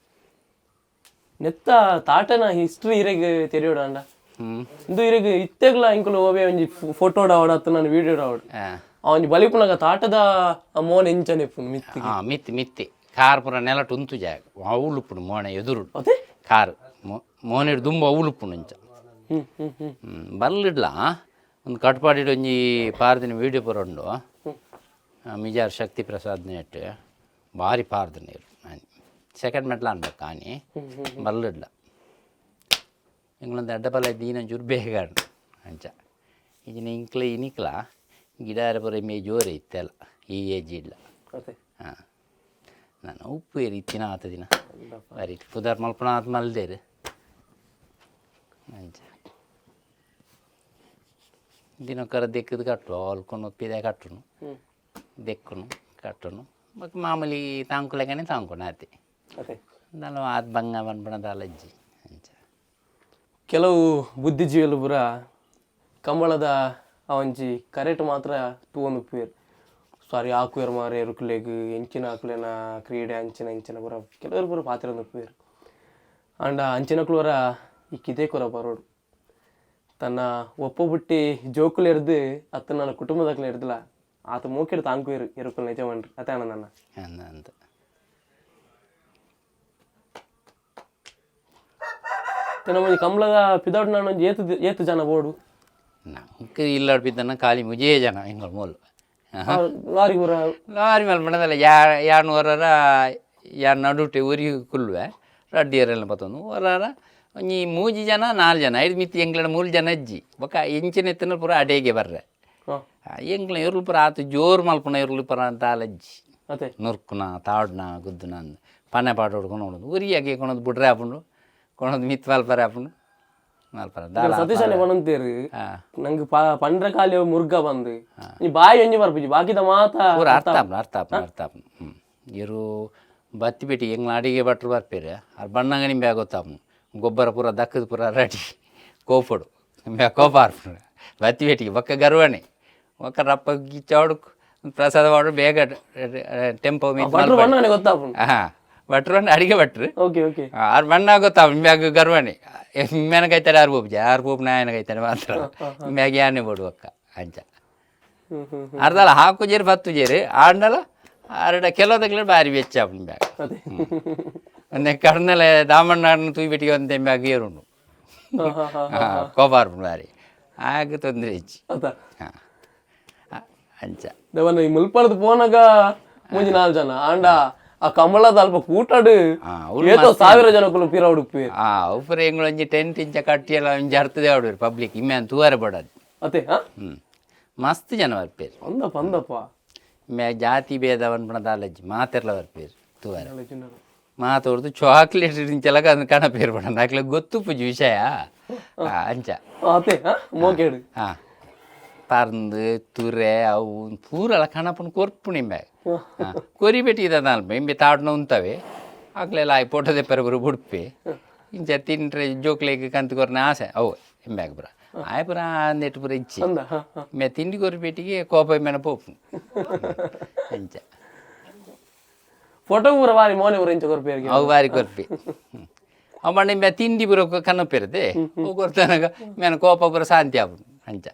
ನೆತ್ತ ತಾಟನ ಹಿಸ್ಟ್ರಿ ಇರೆಗ್ ತೆರಿಯೋಡ ಅಂಡ. ಹ್ಞೂ. ಇಂದು ಇರೆಗ್ ಇತ್ತೆಗ್ಲ ಇಂಕುಲು ಓವೆ ಒಂಜಿ ಫೋಟೋ ಡಾವಡ ಅತ್ತ ನಾನು ವೀಡಿಯೋ ಡಾವಡ. ಹಾಂ. ಆ ಒಂಜಿ ಬಲಿಪುನಗ ತಾಟದ ಆ ಮೋನ್ ಎಂಚನೆ ಇಪ್ಪುನು ಮಿತ್ತಿಗೆ. ಹಾಂ, ಮಿತ್ತಿ ಮಿತ್ತಿ ಕಾರ್ ಪೂರ ನೆಲಟ್ ಉಂತು ಜಾಗ ಅವ್ಲುಪ್ಪುಡು ಮೋಣೆ ಎದುರು. ಅದೇ. ಕಾರ್ ಮೋನೆಡ್ ದುಂಬ ಅವ್ಲುಪ್ಪುಂಡು ಇಂಚ. ಹ್ಮ್ ಹ್ಮ್ ಹ್ಮ್ ಬಲ್ಲಿಡ್ಲ ಒಂದು ಕಟ್ಪಾಡಿಡ್ ಒಂಜಿ ಪಾರ್ದಿನ ವೀಡಿಯೋ ಪೂರ ಉಂಡು. ಮಿಜಾರ್ ಶಕ್ತಿ ಪ್ರಸಾದ್ ನೆಟ್ ಭಾರಿ ಪಾರ್ದ ನೀರು ಆನಿ ಸೆಕೆಂಡ್ ಮೆಟ್ಲ ಅನ್ಬೇಕು ಆನಿ ಬಲ್ಲಿಡ್ಲ. ಇಂಗ್ಲೊಂದು ಅಡ್ಡಪಲ ದೀನಂಚೂರು ಬೇಗ ಅಂಚ ಇಜಿನ ಇಂಕ್ಲ ಇನಿಕ್ಲ ಗಿಡಾರ ಪೂರ ಮೇ ಜೋರೆ ಇತ್ತೆಲ್ಲ ಈ ಏಜ್ ಇಲ್ಲ. ಅದೇ. ಹಾಂ, ನಾನು ಉಪ್ಪು ಏರಿ ಇತ್ತಿನ ಆತ ದಿನ ಬಾರಿ ಪುದಾರ್ ಮಲ್ಪಣ ಆತ್ ಮಲ್ದೇರು ಅಂಚ ದಿನಕರ ದೆಕ್ಕದ ಕಟ್ಟು ಅಲ್ಕೊಂಡು ಪಿದೆ ಕಟ್ಟುನು. ದೆಕ್ಕುನು ಕಟ್ಟುನು ಬೊಕ್ಕ ಮಾಮೂಲಿ ತಾಂಕುಲೆಗನೆ ತಾಂಕುನು ಆತೆ. ಅದೇ. ದಾಲ ಆತ್ ಬಂಗ ಪನ್ಪುನ ದಾಲ ಇಜ್ಜಿ ಅಂಚ. ಕೆಲವು ಬುದ್ಧಿಜೀವಿಲು ಪೂರ ಕಂಬಳದ ಆ ಒಂಜಿ ಕರೆಟ್ ಮಾತ್ರ ತೂವೊಂದು ಉಪ್ಪುವೆರ್. ಸಾರಿ ಆಕುವೆರ್ ಮಾರೆ ಎರುಕುಲೆಗ್ ಎಂಚಿನ ಆಕುಲೆನ ಕ್ರೀಡೆ ಅಂಚಿನ ಇಂಚಿನ ಪೂರ ಕೆಲವರು ಪೂರ ಪಾತೆರೊಂದು ಉಪ್ಪುವೆರ್. ಆಂಡ ಅಂಚಿನಕುಲು ಪೂರ ಈ ಕಿದೆ ಕೊರ ಬರೋಡು ತನ್ನ ಒಪ್ಪ ಬುಟ್ಟಿ ಜೋಕುಲು ಎರ್ದು ಅತ್ತ ನನ್ನ ಕುಟುಂಬದಕ್ಲು ಎರ್ದಲ ಆತ ಮೋಕೆಡ್ ತಾಂಕುವೆರ್ ಎರುಕುಲು ನಿಜ ಮನ್ರಿ ಅತ್ತೆ ಅಣ್ಣ. ಅಂದ ಅಂತ. ನಮ್ಮ ಒಂಜಿ ಕಂಬಳದ ಪಿದೌಟ್ ನಾನು ಒಂಜಿ ಏತು ಏತು ಜನ ಬೋಡು? ನಮ್ಗೆ ಇಲ್ಲಾಡ್ಬಿದ್ದನ ಖಾಲಿ ಮುಜೇ ಜನ ಇಂಗಳು ಮೂಲು. ಲಾರಿ ಪೂರ? ಲಾರಿ ಮೇಲೆ ಬಣ್ಣದಲ್ಲ ಯಾ ಯಾನ್ ಹೊರರ ಯಾನ್ ನಡುಟೆ ಊರಿಗೆ ಕುಲ್ಲುವೆ ರಡ್ಡಿಯರೆಲ್ಲ ಬತ್ತೊಂದು ಹೊರರ ಒಂಜಿ ಮೂಜಿ ಜನ ನಾಲ್ ಜನ ಐದು ಮಿತ್ತಿ ಎಂಗ್ಲಡ ಮೂರು ಜನ ಅಜ್ಜಿ ಬೊಕ್ಕ ಎಂಚಿನ ಎತ್ತನ ಪೂರ ಅಡೇಗೆ ಬರ್ರೆ. ಎಂಗ್ಲ ಇರ್ಲು ಪೂರ ಆತು ಜೋರು ಮಲ್ಪುನ ಇರ್ಲು ಪೂರ ಅಂತ ಅಜ್ಜಿ. ಅದೇ. ನುರ್ಕುನ ತಾಡ್ನ ಗುದ್ದುನ ಅಂದ್ ಪನ್ನೆ ಪಾಟ ಹೊಡ್ಕೊಂಡು ನೋಡೋದು ಊರಿಗೆ ಕೊಣದು ಬುಡ್ರೆ ಆಪುಂಡು ಕೊಣದು ಮಿತ್ ಮಲ್ಪರೆ ಆಪುಂಡು ಮಲ್ಪರೆ ದಾಲ. ಸತೀಶನೇ ಪನೊಂತೇರು. ಹಾಂ. ನಂಗೆ ಪಂಡ್ರ ಖಾಲಿ ಮುರ್ಗ ಬಂದು ಈ ಬಾಯಿ ಒಂಜಿ ಬರ್ಪುಜಿ ಬಾಕಿದ ಮಾತ. ಪೂರ ಅರ್ಥ ಆಪುಂಡು ಅರ್ಥ ಆಪುಂಡು ಅರ್ಥ ಆಪುಂಡು. ಹ್ಞೂ, ಇರು ಬತ್ತಿ ಬಿಟ್ಟು ಎಂಗ್ಲ ಅಡಿಗೆ ಭಟ್ರು ಬರ್ಪೇರು ಅದು ಬಣ್ಣಂಗ ನಿಂಬೆ ಗೊತ್ತಾಪುಂಡು. ಗೊಬ್ಬರ ಪೂರ ದಕ್ಕದ ಪೂರ ರೆಡಿ ಕೋಪಡು ನಿಂಬೆ ಕೋಪ ಆರ್ಪುಂಡು ಬತ್ತಿ ಬೇಟಿಗೆ ಬೊಕ್ಕ ಗರ್ವಣೆ ಬೊಕ್ಕ ರಪ್ಪ ಗಿಚ್ಚಾಡು ಪ್ರಸಾದ ಮಾಡು ಬೇಗ ಟೆಂಪೋ ಮಿತ್. ಭಟ್ರು ಬಣ್ಣನೆ ಗೊತ್ತಾಪುಂಡು. ಹಾಂ, ಭಟ್ರು ಅಂದ್ರೆ ಅಡಿಗೆ ಭಟ್ರು. Okay okay. ಆರು ಬಣ್ಣ ಗೊತ್ತಾಪ ಮ್ಯಾಗ ಗರ್ವಣೆ ಮೆನಕೈತಾರೆ ಆರು ಪೋಪು ಆರು ಪೋಪು ನಾಯನಕೈತಾರೆ ಮಾತ್ರ ಮ್ಯಾಗ ಯಾನೆ ಬೋಡು ಅಕ್ಕ ಅಂಚ. ಹ್ಮ್ ಹ್ಮ್ ಅರ್ಧಲ ಹಾಕು ಜೇರು ಪತ್ತು ಜೇರು ಆಂಡಲ ಆರಡ ಕೆಲವದಕ್ಕೆ ಭಾರಿ ವೆಚ್ಚ ಆಪುಂಡು ಬ್ಯಾಗ್. ಅದೇ. ಒಂದೇ ಕರ್ನಲೆ ದಾಮಣ್ಣ ತೂಯ್ಬಿಟ್ಟಿಗೆ ಒಂದೇ ಬ್ಯಾಗ್ ಏರುಂಡು. ಹಾ ಹಾ ಹಾ. ಕೋಪ ಆರ್ಪುಂಡು ಭಾರಿ ಆಗ ತೊಂದರೆ ಹೆಚ್ಚು. ಅದ. ಹಾಂ, ಅಂಚ. ದೇವನ ಈ ಮುಲ್ಪರ್ದು ಪೋನಾಗ ಮೂಜಿ ನಾಲ್ ಜನ ಆಂಡ ಆ ಕಂಬಳದ ಅಲ್ಪ ಕೂಟಾಡು ಅವ್ರು ಏತೋ ಸಾವಿರ ಜನ ಕುಲು ಪಿರ ಉಡುಪಿ. ಉಪ್ಪರ ಎಂಗಳು ಒಂಜಿ ಟೆಂಟ್ ಇಂಚ ಕಟ್ಟಿಯಲ್ಲ ಒಂಜಿ ಅರ್ತದೆ ಆಡುವರು ಪಬ್ಲಿಕ್ ಇಮ್ಮೆ ತೂವರೆ ಬಡದು. ಅದೇ ಹಾ. ಹ್ಞೂ, ಮಸ್ತ್ ಜನ ಬರ್ಪೇರು. ಅಂದಪ್ಪ ಅಂದಪ್ಪ. ಮೇ ಜಾತಿ ಭೇದ ಪನ್ಪುನ ದಾಲಜ್ಜಿ ಮಾತೆರ್ಲ ಬರ್ಪೇರು ತೂವರೆ. ಮಾತೋರ್ದು ಚಾಕ್ಲೇಟ್ ಇಂಚೆಲ್ಲ ಅದನ್ನ ಕಣ ಪೇರು ಬಡ ಅಕ್ಲೆ ಗೊತ್ತು ಪೂಜಿ ವಿಷಯ. ಅಂಚ. ಅದೇ ಹಾ ಮೋಕೇಡು. ಹಾಂ, ಪರ್ಂದು ತುರೆ ಅವು ಪೂರಲ ಕಣಪನ ಕೊರ್ಪುಣಿ ಇಂಬೆ ಕೊರಿ ಬೆಟ್ಟಿ ಅಲ್ಪ ಇಂಬೆ ತಾಡ್ನ ಉಂತವೆ ಅಕ್ಲೆಲ್ಲ ಆಯ್ ಫೋಟೋ ದೆಪ್ಪರೆ ಬರು ಬುಡ್ಪೆ ಇಂಚ ತಿಂಟ್ರೆ ಜೋಕ್ಲೆಗ್ ಕಂತು ಕೊರ್ನ ಆಸೆ ಅವು ಇಂಬ್ಯಾಗ ಪೂರ ಆಯ್ ಪೂರ ಅಂದೆಟ್ ಪೂರ ಇಚ್ಚಿ. ಅಂದ ಹಾ ಹಾ. ಮೆ ತಿಂಡಿ ಕೊರಿ ಪೇಟಿಗೆ ಕೋಪ ಮೇನ ಪೋಪು ಅಂಚ. Photo ಪೂರ ಬಾರಿ ಮೋನೆ ಪೂರ ಇಂಚ ಕೊರ್ಪೇರಿಗೆ. ಅವು ಬಾರಿ ಕೊರ್ಪಿ. ಅವು ಬಣ್ಣ ಇಂಬೆ ತಿಂಡಿ ಪೂರ ಕನಪಿರುತ್ತೆ ಅವು ಕೊರ್ತಾನಾಗ ಮೇನ ಕೋಪ ಪೂರ ಶಾಂತಿ ಆಪುಂಡು. ಅಂಚ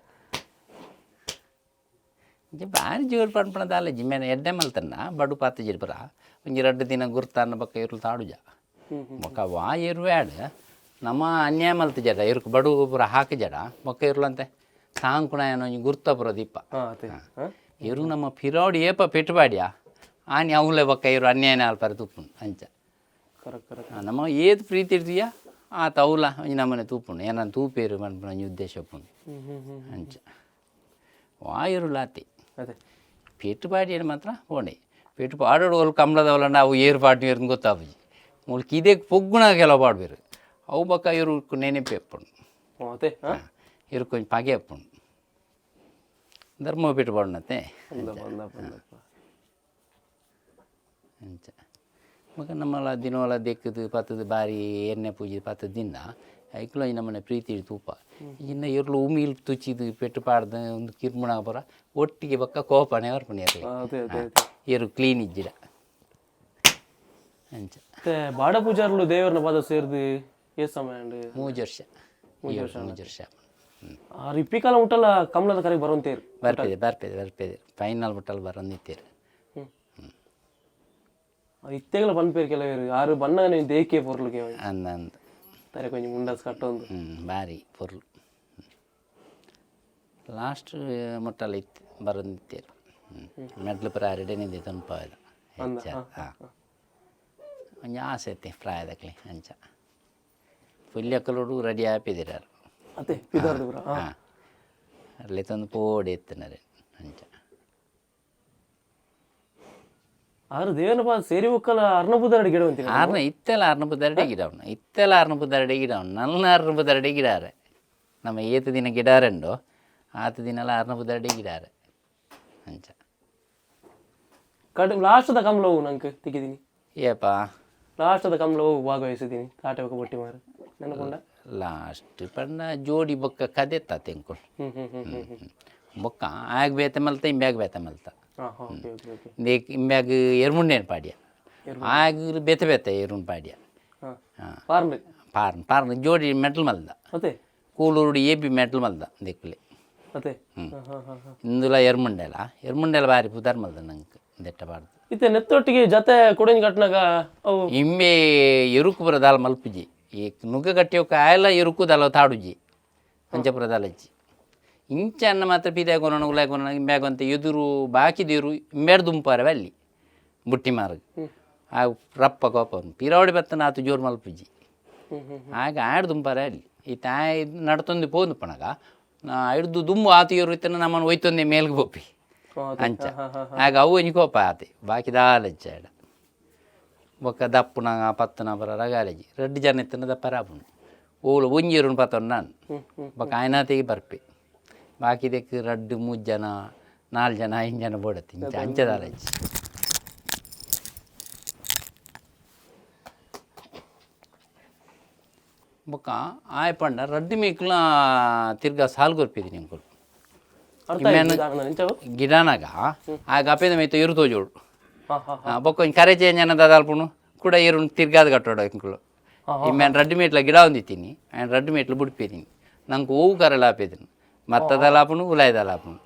ಇಂಚ ಬಾರಿ ಜೋರು ಪನ್ಪಣ ದಾಲಜಿ ಮೇನ ಎಡ್ಡೆ ಮಲ್ತನ್ನ ಬಡು ಪಾತ ಪುರ ಒಂಜಿ ರಡ್ಡು ದಿನ ಗುರ್ತಾನ ಬೊಕ್ಕ ಇರ್ಲು ತಾಡುಜ. ಬೊಕ್ಕ ವಾ ಇರುವ್ಯಾಡ್ ನಮ್ಮ ಅನ್ಯಾಯ ಮಲ್ತ ಜಡ ಇರ್ಕು ಬಡು ಪೂರ ಹಾಕಿ ಜಡ ಬೊಕ್ಕ ಇರ್ಲಂತೆ ಸಾಂಕುಣ ಏನೋ ಒಂಜಿ ಗುರ್ತ ಪುರ ದೀಪ. ಹಾ ಅದೇ ಹಾ. ಇರು ನಮ್ಮ ಪಿರೋಡಿ ಏಪ ಪೆಟ್ಟುಬಾಡಿಯ ಆನಿ ಅವಲೇ ಬೊಕ್ಕ ಇರು ಅನ್ಯಾಯನ ಅಲ್ಪರ ತೂಪುಂಡು ಅಂಚ. Correct correct. ನಮ್ಮ ಏತ್ ಪ್ರೀತಿ ಇರ್ತೀಯ ಆತ ಅವಲ ಒಂಜಿ ನಮ್ಮನೆ ತೂಪುಂಡು ಏನನ್ ತೂಪೇರು ಪನ್ಪುನ ಒಂಜಿ ಉದ್ದೇಶ ಉಪ್ಪುಂಡು. ಹ್ಮ್ ಹ್ಮ್ ಹ್ಮ್ ಅಂಚ ವಾಯಿರುಲಾತಿ. ಅದೇ. ಪೆಟ್ಟು ಪಾಡಿಯರು ಮಾತ್ರ ಪೋಣೆ ಪೆಟ್ಟು ಪಾಡೋಡು ಒಲ್ ಕಂಬಳದವಲಂಡ ಅವು ಏರು ಪಾಡ್ನೇರು ಗೊತ್ತಾಪುಜಿ. ಮುಲ್ಕ ಇದೇ ಪೊಗ್ಗುಣ ಕೆಲವು ಪಾಡ್ಬೇರು ಅವು ಬೊಕ್ಕ ಇರು ನೆನಪು ಎಪ್ಪುಂಡು. ಅದೇ ಹಾ. ಇರು ಕೊಂಚ ಪಗೆ ಎಪ್ಪುಂಡು ಧರ್ಮ ಪೆಟ್ಟು ಪಾಡುನತ್ತೆ. ಅಂದಪ್ಪ ಅಂದಪ್ಪ ಅಂದಪ್ಪ. ಅಂಚ ಬೊಕ ನಮ್ಮಲ ದಿನೋಲ ದೆಕ್ಕದು ಪತ್ತದು ಬಾರಿ ಎಣ್ಣೆ ಪೂಜೆ ಪತ್ತದು ದಿನ ಐಕ್ಲ ನಮ್ಮನೆ ಪ್ರೀತಿ ತೂಪ ಇನ್ನು ಇರ್ಲು ಉಮಿಲ್ ತುಚಿದು ಪೆಟ್ಟು ಪಾಡ್ದು ಒಂದು ಕಿರ್ಮುಣ ಪೂರ ಒಟ್ಟಿಗೆ ಬೊಕ್ಕ ಕೋಪನೆ ಬರ್ಪುಂಡು ಎರ್ಲೆ. ಅದೇ ಅದೇ ಅದೇ. ಎರು ಕ್ಲೀನ್ ಇಜ್ಜಿಡ ಅಂಚ. ಮತ್ತೆ ಬಾಡ ಪೂಜಾರ್ಲು ದೇವರನ್ನ ಪಾದ ಸೇರ್ದು ಏಸ್ ಸಮಯ ಅಂಡ್? ಮೂಜು ವರ್ಷ, 3 ವರ್ಷ. ಆ ರಿಪ್ಪಿ ಕಾಲ ಮುಟ್ಟಲ್ಲ ಕಮಲದ ಕರೆಗೆ ಬರುವಂತೇರು. ಬರ್ಪೆದೆ ಬರ್ಪೆದೆ ಬರ್ಪೆದೆ, ಫೈನಲ್ ಮುಟ್ಟಲ್ ಬರಂದಿತ್ತೀರು. ಇತ್ತೆಗಳ ಪನ್ಪೇರು ಕೆಲವೇರು ಆರು ಬಣ್ಣಗನೆ ದೇಕೆ ಪೊರ್ಲುಗೆ. ಅಂದ ಅಂದ. ತಾರೆ ಕೊಂಚ ಮುಂಡಾಸ್ ಕಟ್ಟೊಂದು. ಬಾರಿ ಪೊರ್ಲು. ಲಾಸ್ಟ್ ಮುಟ್ಟಲ್ ಇತ್ತು ಬರಂದಿತ್ತೀರು. ಮೆಡ್ಲು ಪುರ ಅರಡೇನಿದೆ ತನ್ಪಾದ ಹೆಚ್ಚ. ಹಾಂ, ಒಂಜಿ ಆಸೆ ಐತೆ ಪ್ರಾಯದಕ್ಲೆ ಅಂಚ ಪುಲ್ಯಕ್ಕಲೋಡು ರೆಡಿ ಆಪಿದಿರಾರು. ಅದೇ ಪಿದಾರ್ದು ಪುರ. ಹಾಂ, ಅಲ್ಲೇ ತಂದು ಪೋಡಿ ಎತ್ತಿನರೆ ಅಂಚ. ಆರು ದೇವನ ಪಾದ ಸೇರಿ ಒಕ್ಕಲ ಅರ್ಣಬುದರಡಿ ಗಿಡವಂತೀನಿ. ಆರ್ನ ಇತ್ತೆಲ್ಲ ಅರ್ನಬುದರಡೆ ಗಿಡ ಅವನು, ಇತ್ತೆಲ್ಲ ಅರ್ನಬುದರಡೆ ಗಿಡ ಅವನು, ನನ್ನ ಅರ್ನಬುದರಡೆ ಗಿಡಾರೆ. ನಮ್ಮ ಏತು ದಿನ ಗಿಡಾರೆಂಡು ಆತ ದಿನಲ ಅರ್ನಬುದರಡೆ ಗಿಡಾರೆ ಅಂಚ. ಕಡೆ ಲಾಸ್ಟ್ದ ಕಮಲ ಹೋಗು ನಂಗೆ ತಿಕ್ಕಿದ್ದೀನಿ. ಏಪ? ಲಾಸ್ಟ್ದ ಕಮಲ ಹೋಗು ಭಾಗವಹಿಸಿದ್ದೀನಿ ತಾಟೆ ಬೊಕ್ಕ ಬೊಟ್ಟಿ ಮಾರು ನೆನಪುಂಡ? ಲಾಸ್ಟ್ ಪಂಡ ಜೋಡಿ ಬೊಕ್ಕ ಕದೆತ್ತ ತೆಂಕುಳು. ಹ್ಮ್ ಹ್ಮ್ ಹ್ಮ್ ಹ್ಮ್ ಹ್ಮ್. ಬೊಕ್ಕ ಆಗ ಬೇತೆ ಮಲ್ತ ಇಂಬ್ಯಾಗ ಬೇತೆ ಮಲ್ತ. ಹಾ ಹಾ, okay okay okay. ಇಂದೇಕ್ ಇಂಬ್ಯಾಗ ಎರ್ಮುಂಡೇನು ಪಾಡ್ಯ ಆಗ ಬೇತೆ ಬೇತೆ ಎರುನ್ ಪಾಡ್ಯ. ಹಾ. ಹಾಂ. ಪಾರ್ನ್. ಪಾರ್ನ್ ಪಾರ್ನ್ ಜೋಡಿ ಮೆಟ್ಲ್ ಮಲ್ದ. ಅದೇ. ಕೂಲೂರುಡು A B metal ಮಲ್ದ ದೆಕ್ಕುಲೆ. ಅದೇ ಹಾ ಹಾ ಹಾ ಹಾ. ಇಂದುಲ ಎರ್ಮುಂಡೆಲ ಎರ್ಮುಂಡೆಲ ಬಾರಿ ಪುದಾರ್ ಮಲ್ದ ನಂಗೆ ದೆಟ್ಟ ಬಾರ್ದು. ಇತ್ತೆ ನೆತ್ತೊಟ್ಟಿಗೆ ಜತೆ ಕೊಡಂಜಿ ಕಟ್ನಾಗ ಅವು ಇಂಬೆ ಎರುಕು ಬರ ದಾಲ ಮಲ್ಪುಜಿ. ಈ ನುಗ್ಗ ಕಟ್ಟಿಯೋಕ ಆಯಲ ಎರುಕು ದಾಲ ತಾಡುಜಿ ಅಂಚಪುರ ದಾಲಜ್ಜಿ. ಇಂಚ ಅನ್ನ ಮಾತ್ರ ಪೀದಾಗೊನ ಉಲಾಗೊನ ಇಂಬ್ಯಾಗಂತ ಎದುರು ಬಾಕಿದೇರು ಇಂಬ್ಯಾಡ್ ದುಂಪಾರವೆ ಅಲ್ಲಿ ಬುಟ್ಟಿ ಮಾರ್ಗ ಆ ರಪ್ಪ ಕೋಪ ಪಿರಾವಡಿ ಬತ್ತನ ಆತು ಜೋರು ಮಲ್ಪುಜಿ. ಹ್ಮ್ ಹ್ಮ್. ಆಗ ಆಡ್ ದುಂಪಾರೆ ಅಲ್ಲಿ ಈ ತಾಯಿ ನಡ್ತೊಂದು ಪೋಂದು ಪಣಗ ಹಿಡ್ದು ದುಂಬು ಆತು ಇರು ಇತ್ತನ ನಮ್ಮನ್ನು ಒಯ್ತೊಂದೆ ಮೇಲ್ಗೆ ಪೋಪಿ. ಅದೇ. ಅಂಚ. ಹಾ ಹಾ. ಆಗ ಅವು ಒಂಜಿ ಕೋಪ ಆತೆ ಬಾಕಿ ದಾಲಜ್ಜ ಆಡ ಬೊಕ್ಕ ದಪ್ಪುನ ಪತ್ತುನ ಬರ ರಗಾಲಜಿ ರಡ್ಡು ಜನ ಇತ್ತನ ದಪ್ಪರ ಆಪುಂಡು ಓಲು ಒಂಜಿರುನ್ ಪತ್ತೊಂಡು ನಾನು. ಹ್ಮ್ ಹ್ಮ್. ಬೊಕ್ಕ ಆಯ್ನಾತಿಗೆ ಬರ್ಪೆ ಬಾಕಿದಕ್ಕೆ ರಡ್ಡು ಮೂರು ಜನ ನಾಲ್ಕು ಜನ ಐದು ಜನ ಬೋಡತ್ತೆ ಇಂಚ ಅಂಚ ದಾಲಜ್ಜಿ. ಬೊಕ್ಕ ಆಯ್ ಪಂಡ ರಡ್ಡು ಮೇಕ್ಲ ತಿರ್ಗಾ ಸಾಲ್ ಕೊರ್ಪಿದ್ದೀನಿ ಅಂಕುಲು. ಅರ್ಥ ಆಯ್ತು ದಾರನ ಇಂಚವು. ಗಿಡನಾಗ ಆಗ ಅಪೇದ ಮೇತ ಎರು ತೋಜೋಡು. ಹಾ ಹಾ. ಬೊಕ್ಕ ಒಂಜಿ ಕರೆ ಚೇಂಜ್ ಅನ್ನದ ಅಲ್ಪುನು ಕೂಡ ಎರುನ್ ತಿರ್ಗಾದ ಕಟ್ಟೋಡು ಅಂಕುಲು. ಇಮ್ಯಾನ್ ರಡ್ಡು ಮೇಟ್ಲ ಗಿಡ ಹೊಂದಿತ್ತೀನಿ ಆ್ಯಂಡ್ ರಡ್ಡು ಮೇಟ್ಲು ಬುಡ್ಪಿದ್ದೀನಿ ನಂಗೆ ಹೂವು ಕರಲ ಆಪೇದಿನಿ ಮತ್ತದಲ ಆಪುಂಡು ಉಲಾಯ್ದಲ ಆಪುಂಡು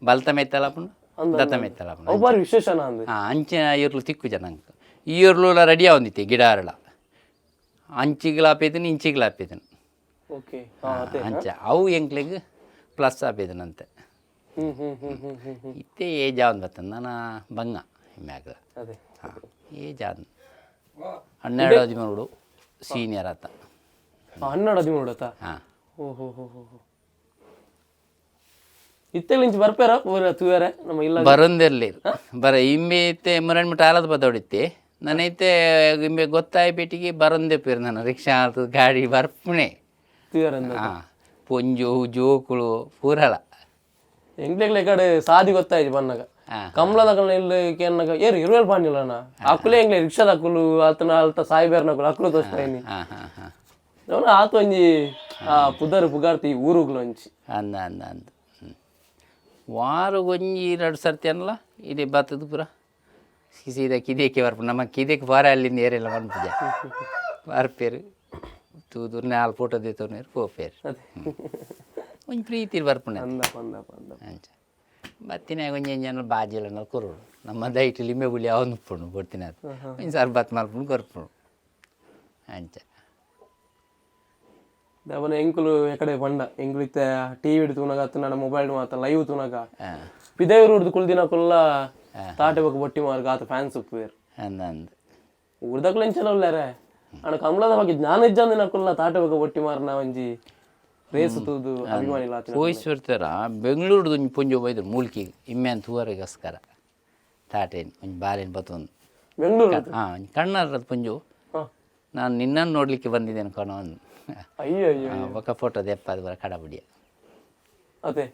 ಬಲ್ತ ಮೆತ್ತಲ ಆಪುಂಡು ದತ್ತ ಮೆತ್ತಲ ಆಪುಂಡು. ಅವು ಬಾರಿ ವಿಶೇಷನ ಅಂದು. ಹಾಂ, ಅಂಚಿನ ಎರ್ಲು ತಿಕ್ಕು ಜನ ನಂಗೆ ಈ ಎರ್ಲು ರೆಡಿ ಆವಂದಿತ್ತಿ ಗಿಡ ಅರಳ ಅಂಚಿಗ್ಲ ಆಪೇದಿನಿ ಇಂಚಿಗ್ಲ ಆಪೇದಿನಿ. ಓಕೆ ಹಾ ಅದೇ. ಅಂಚ ಅವು ಎಂಕ್ಲೆಗ್ ಪ್ಲಸ್ ಆಪೇದನಂತೆ. ಹ್ಮ್ ಹ್ಮ್ ಹ್ಮ್ ಹ್ಮ್ ಹ್ಮ್ ಹ್ಮ್. ಇತ್ತೆ ಏಜ್ ಆವನ್ ಬರ್ತದೆ ನನ್ನ ಬಂಗ ಮ್ಯಾಗ. ಅದೇ. ಹಾಂ, ಏಜ್ ಆದ್ 12 13 ಸೀನಿಯರ್ ಆತ. 12 13 ಆತ. ಹಾಂ. ಓ ಹೋ ಹೋ ಹೋ ಹೋ. ಇತ್ತೆಲ್ಲ ಇಂಚ ಬರ್ಪೇರ ಪೂರ ತೂಯರೆ ನಮ್ಮ ಇಲ್ಲ? ಬರೊಂದಿರ್ಲಿ ಬರ ಇಂಬೆ ಇತ್ತೆ ಮುರಣ್ಮಿಟ್ಟು ಮುಟ ಆಲದ ಬದೋಡಿತ್ತೆ ನನೈತೆ ಇಂಬೆ ಗೊತ್ತಾಯಿ ಪೇಟಿಗೆ ಬರೊಂದೇ ಪೇರು ನನ್ನ ರಿಕ್ಷಾ ಆತು ಗಾಡಿ ಬರ್ಪುಣೆ. ತೂಯರೆ ಅಂದ. ಹಾಂ, ಪೊಂಜು ಜೋಕುಳು ಪೂರಲ. ಎಂಗ್ಲೆಗ್ಲೆ ಕಡೆ ಸಾದಿ ಗೊತ್ತಾಯ್ತು ಬನ್ನಾಗ. ಹಾಂ. ಕಮಲದ ಕಣ್ಣ ಇಲ್ಲಿ ಕೇನ್ನಾಗ ಏರು ಇರುವೆಲ್ ಪಾಣಿಲ್ಲಣ್ಣ ಅಕುಲೇ ಎಂಗ್ಲೆ ರಿಕ್ಷಾದ ಅಕುಲು ಆತನ ಅಲ್ತ ಸಾಯಿಬೇರ್ನಕುಲು ಅಕುಲು ತೋಚ್ತಾಯಿನಿ. ಹಾಂ ಹಾಂ ಹಾಂ. ಅವನು ಆತ ಒಂಜಿ ಆ ಪುದರ್ ಪುಗಾರ್ತಿ ಊರುಗ್ಲು ಒಂಜಿ. ಅಂದ ಅಂದ ಅಂದ ವಾರಗೊಂಜಿ ಎರಡು ಸರ್ತಿ ಅನ್ನಲ್ಲ ಇದೇ ಬತ್ತದ ಪೂರ. ಸೀದಾ ಕಿದೇಕೆ ಬರ್ಪು ನಮ್ಮ ಕಿದೆಕ್ ಬಾರ ಅಲ್ಲಿಂದ ಏರೆಲ್ಲ ಪನ್ಪುಜ ಬರ್ಪೇರು ತೂದು ನಾಲ್ ಫೋಟೋ ದೇತೋನೇರು ಪೋಪೇರು. ಅದೇ. ಒಂಜಿ ಪ್ರೀತಿ ಬರ್ಪುಂಡು. ಅಂದಪ್ಪ ಅಂದಪ್ಪ ಅಂದಪ್ಪ. ಅಂಚ ಬತ್ತಿನಾಗ ಒಂಜಿ ಜನ ಬಾಜಿಲ ಕೊರೊಡು, ನಮ್ಮ ದೈಟ್ ಲಿಂಬೆ ಹುಳಿ ಅವನು ಉಪ್ಪುಂಡು ಬೊಟ್ಟಿನ, ಒಂಜಿ ಸರ್ಬತ್ ಮಲ್ಪುಂಡು ಕೊರ್ಪುಂಡು ಅಂಚ. ಅವನ ಎಂಕುಲು ಎಕಡೆ ಪಂಡ ಎಂಕುಲು ಇತ್ತೆ ಟಿವಿ ತೂನಾಗ ಅತ್ತ ನನ್ನ ಮೊಬೈಲ್ ಮಾತ ಲೈವ್ ತೂನಾಗ ಪಿದೈರು ಹುಡ್ದು ಕುಲ್ದಿನ ಕುಲ್ಲ ತಾಟೆ ಬೊಕ್ಕ ಬೊಟ್ಟಿ ಮಾರ್ಗ ಆತ ಫ್ಯಾನ್ಸ್ ಉಪ್ಪುವೇರು. ಅಂದ ಅಂದ್. ಊರ್ದಕ್ಲು ಎಂಚಲ ಉಲ್ಲಾರೆ ಅಣ್ಣ, ಕಮಲದ ಬಗ್ಗೆ ಜ್ಞಾನ ಇಜ್ಜಂದಿನ ಕುಲ್ಲ ತಾಟೆ ಬೊಕ್ಕ ಬೊಟ್ಟಿ ಮಾರ್ನ ಒಂಜಿ ರೇಸ್ ತೂದು ಅಭಿಮಾನಿಲ ಆತಿನ. ಪೋಯಿಸ್ಬಿಡ್ತಾರ ಬೆಂಗಳೂರ್ದು ಒಂಜಿ ಪುಂಜೊ ಬೈದ್ರು ಮೂಲ್ಕಿ ಇಮ್ಮೆನ್ ತೂವರೆಗೋಸ್ಕರ ತಾಟೇನು ಒಂಜಿ ಬಾಲೆನ್ ಬತ್ತೊಂದು. ಬೆಂಗಳೂರು? ಹಾಂ, ಒಂಜಿ ಕಣ್ಣಾರದ ಪುಂಜು. ನಾನು ನಿನ್ನನ್ನು ನೋಡಲಿಕ್ಕೆ ಬಂದಿದ್ದೇನೆ ಕಣೋ ಅಂದ್. ಅಯ್ಯೋ ಅಯ್ಯೋ. ಬೊಕ್ಕ ಫೋಟೋ ದೆಪ್ಪಾದ ಬರ ಕಡಬುಡಿಯ. ಅದೇ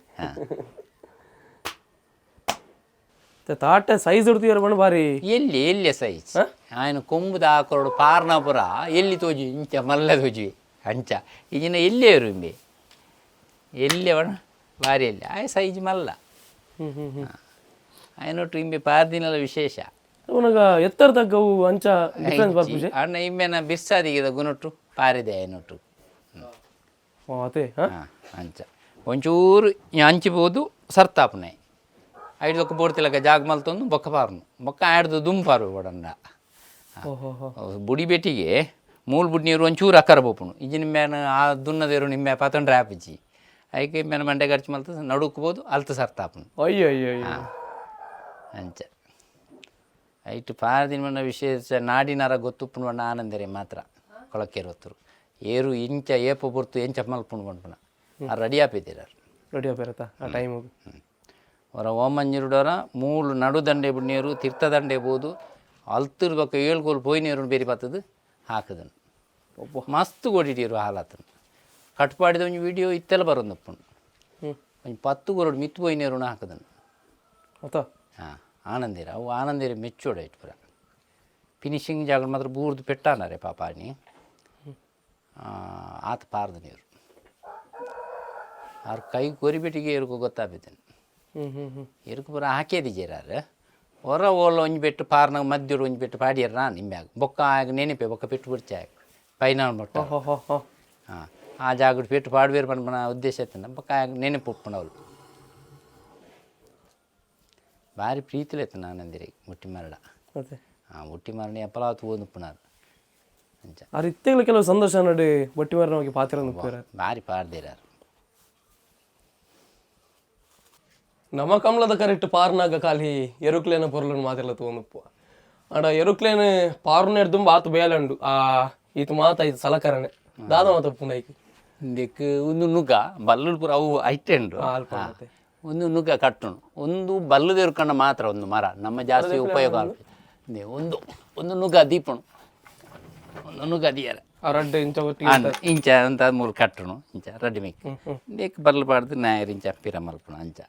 ತಾಟೆ ಸೈಜ್ ಉಡ್ತೀರ ಬಣ್ಣ ಬಾರಿ. ಎಲ್ಲಿ ಎಲ್ಲಿ ಸೈಜ್ ఆయన ಕೊಂಬುದ ಆಕೊರಡು ಪಾರ್ನಾಪುರ ಎಲ್ಲಿ ತೋಜಿ ಇಂಚ ಮಲ್ಲ ತೋಜಿ ಅಂಚ ಈಗಿನ ಎಲ್ಲಿ ಇಂಬೆ ಎಲ್ಲಿ ಅವಣ ಬಾರಿ ಎಲ್ಲಿ ಆಯ್ ಸೈಜ್ ಮಲ್ಲ. ಹ್ಮ್ ಹ್ಮ್ ಹ್ಮ್ ಆಯನೊಟ್ಟು ಇಂಬೆ ಪಾರ್ದಿನಲ ವಿಶೇಷ. ಅವನಾಗ ಎತ್ತರ ತಗ್ಗವು ಅಂಚ ಡಿಫ್ರೆನ್ಸ್ ಬರ್ಪುಜೆ? ಅಣ್ಣ ಇಂಬೆನ ಬಿರ್ಸಾದಿಗಿದ ಗುಣೊಟ್ಟು ಪಾರಿದೆ ಆಯನೊಟ್ಟು. ಓ ಅದೇ ಹಾ. ಹಾಂ, ಅಂಚ ಒಂಚೂರು ಅಂಚಿಬೋದು ಸರ್ತಾಪುನೆ ಐದು ಬೋಡ್ತಿಲಕ ಜಾಗ ಮಲ್ತೊಂದು ಬೊಕ್ಕ ಪಾರ್ನು ಬೊಕ್ಕ ಆಡ್ದು ದುಂಬು ಪಾರು ಬೋಡಂಡ. ಓಹೋ ಹೋ. ಬುಡಿ ಬೆಟ್ಟಿಗೆ ಮೂಲು ಬುಡಿ ನೀರು ಒಂಚೂರು ಅಕ್ಕರ ಬೋಪುಣು ಇಂಜಿ ನಿಮ್ಮೆನ ಆ ದುನ್ನದೇರು ನಿಮ್ಮೆ ಪತೊಂಡ್ರೆ ಆಪಿಜಿ ಐಕೆ ಮೇನ ಮಂಡೆ ಖರ್ಚು ಮಲ್ತು ನಡುಕ್ಬೋದು ಅಲ್ತು ಸರ್ತಾಪುನು. ಅಯ್ಯೋ ಅಯ್ಯೋ ಅಯ್ಯೋ. ಅಂಚ ಐಟು ಪಾರದಿನ ಮಣ್ಣ ವಿಶೇಷ ನಾಡಿನರ ಗೊತ್ತುಪ್ಪುನು ಬಣ್ಣ ಆನಂದರೆ ಮಾತ್ರ ಕೊಳಕ್ಕೆರೊತ್ತರು ಏರು ಇಂಚ ಏಪ ಬೊರ್ತು ಎಂಚ ಮಲ್ಪುಂಡು ಪನ್ಪುನ ಆ ರೆಡಿ ಆಪಿದ್ದೀರ. ರೆಡಿ ಆಪಿರತ್ತ ಆ ಟೈಮ್. ಹೊರ ಓಮಂಜಿರುಡೋರ ಮೂಲು ನಡು ದಂಡೆ ನೀರು ತಿರ್ತ ದಂಡೆ ಬೋದು ಅಲ್ತಿರ್ ಬೊಕ್ಕ ಏಳು ಕೋಲು ಪೋಯಿ ನೀರು ಬೇರಿ ಬತ್ತದು ಹಾಕದನು ಮಸ್ತ್ ಕೊಡಿಟ್ಟಿರು ಹಾಲಾತನು ಕಟ್ಪಾಡಿದ ಒಂಜಿ ವಿಡಿಯೋ ಇತ್ತೆಲ್ಲ ಬರೋದಪ್ಪುಂಡು. ಒಂಜಿ 10 ಕೊರಡು ಮಿತ್ತು ಪೋಯಿ ನೀರುನ ಹಾಕದನು. ಅತ್ತ. ಹಾಂ, ಆನಂದಿರ ಅವು ಆನಂದಿರ ಮೆಚ್ಚೋಡ ಇಟ್ಟು ಪೂರ ಫಿನಿಶಿಂಗ್ ಜಾಗ ಮಾತ್ರ ಬೂರ್ದು ಪೆಟ್ಟಾನರೆ ಪಾಪಾನಿ ಆತ ಪಾರ್ದ ನೀರು ಆರ್ ಕೈ ಕೊರಿಬಿಟ್ಟಿಗೆ ಎರುಕು ಗೊತ್ತಾಪಿದ್ದೇನೆ. ಹ್ಮ್ ಹ್ಮ್ ಹ್ಮ್ ಎರುಕು ಪೂರ ಹಾಕೇದಿಜೇರಾರು ಹೊರ ಓಲ ಒಂಜಿ ಬೆಟ್ಟು ಪಾರ್ನಾಗ ಮದ್ಯಡು ಒಂಜಿ ಬೆಟ್ಟು ಪಾಡಿಯರ್ ನಾನು ನಿಮ್ಯಾಗ ಬೊಕ್ಕ ಆಗ ನೆನಪೆ ಬೊಕ್ಕ ಪೆಟ್ಟು ಬಿಡ್ಚಾಗ ಪೈನಾಳ್ ಮೊಟ್ಟ. ಹೋ ಹೋ ಹೋ. ಹಾಂ, ಆ ಜಾಗಡ್ ಪೆಟ್ಟು ಪಾಡ್ಬೇರು ಪನ್ಪನ ಉದ್ದೇಶ ಇತ್ತನ ಬೊಕ್ಕ ಆಗ ನೆನಪು ಉಪ್ಪುನವ್ಲು ಭಾರಿ ಪ್ರೀತಿಲೆತ್ತು ನಾನಂದಿರಿ ಮುಟ್ಟಿ ಮರಡ. ಅದೇ. ಆ ಮುಟ್ಟಿ ಮರಣ ಎಪ್ಪಲಾತು ಓದುಪ್ಪುನಾರು ಅಂಚ. ಆರ್ ಇತ್ತೆಗ್ಲ ಕೆಲವು ಸಂದರ್ಶನ ನಡು ಬೊಟ್ಟಿ ಮಾರಿನ ಬಗ್ಗೆ ಪಾತ್ರ ನುಪ್ಪುರ. ಭಾರಿ ಪಾಡ್ದಿರಾರು. ನಮ್ಮ ಕಮಲದ ಕರೆಕ್ಟ್ ಪಾರ್ನಾಗ ಖಾಲಿ ಎರುಕ್ಲೇನ ಪೊರ್ಲನ್ ಮಾತೆಲ್ಲ ತೋನುಪ್ಪು ಆಡ ಎರುಕ್ಲೇನ ಪಾರ್ನ ದುಂಬ ಆತು ಬೇಲಂಡು ಆ ಈತ ಮಾತ ಐತು ಸಲಕರಣೆ ದಾದ ಮಾತ ಪುನೈಕ್. ಇಂದಕ್ಕೆ ಒಂದು ನುಗ್ಗ ಬಲ್ಲುಡು ಪೂರ ಅವು ಐಟೆಂಡು. ಅಲ್ಪ ಮತ್ತೆ. ಒಂದು ನುಗ್ಗ ಕಟ್ಟುನು ಒಂದು ಬಲ್ಲುದೇರು ಕಣ್ಣ ಮಾತ್ರ ಒಂದು ಮರ ನಮ್ಮ ಜಾಸ್ತಿ ಉಪಯೋಗ ಆಲ್ಪುಜಿ. ಇಂದೆ ಒಂದು ಒಂದು ನುಗ್ಗ ದೀಪಣು ಒಂದು ನುಗ್ಗ ದಿಯರ. ಆ ರಡ್ಡ್ ಇಂಚ ಒಟ್ಟಿಗೆ. ಅಂದ್ ಇಂಚ ಅಂತ ಮೂಲು ಕಟ್ಟುನು ಇಂಚ ರಡ್ಡ್ ಮಿಕ್ ಇಂದೆಕ್ ಬಲ್ಲು ಪಾಡ್ದು ನಾಯರ್ ಇಂಚ ಪಿರ ಮಲ್ಪುನು ಅಂಚ.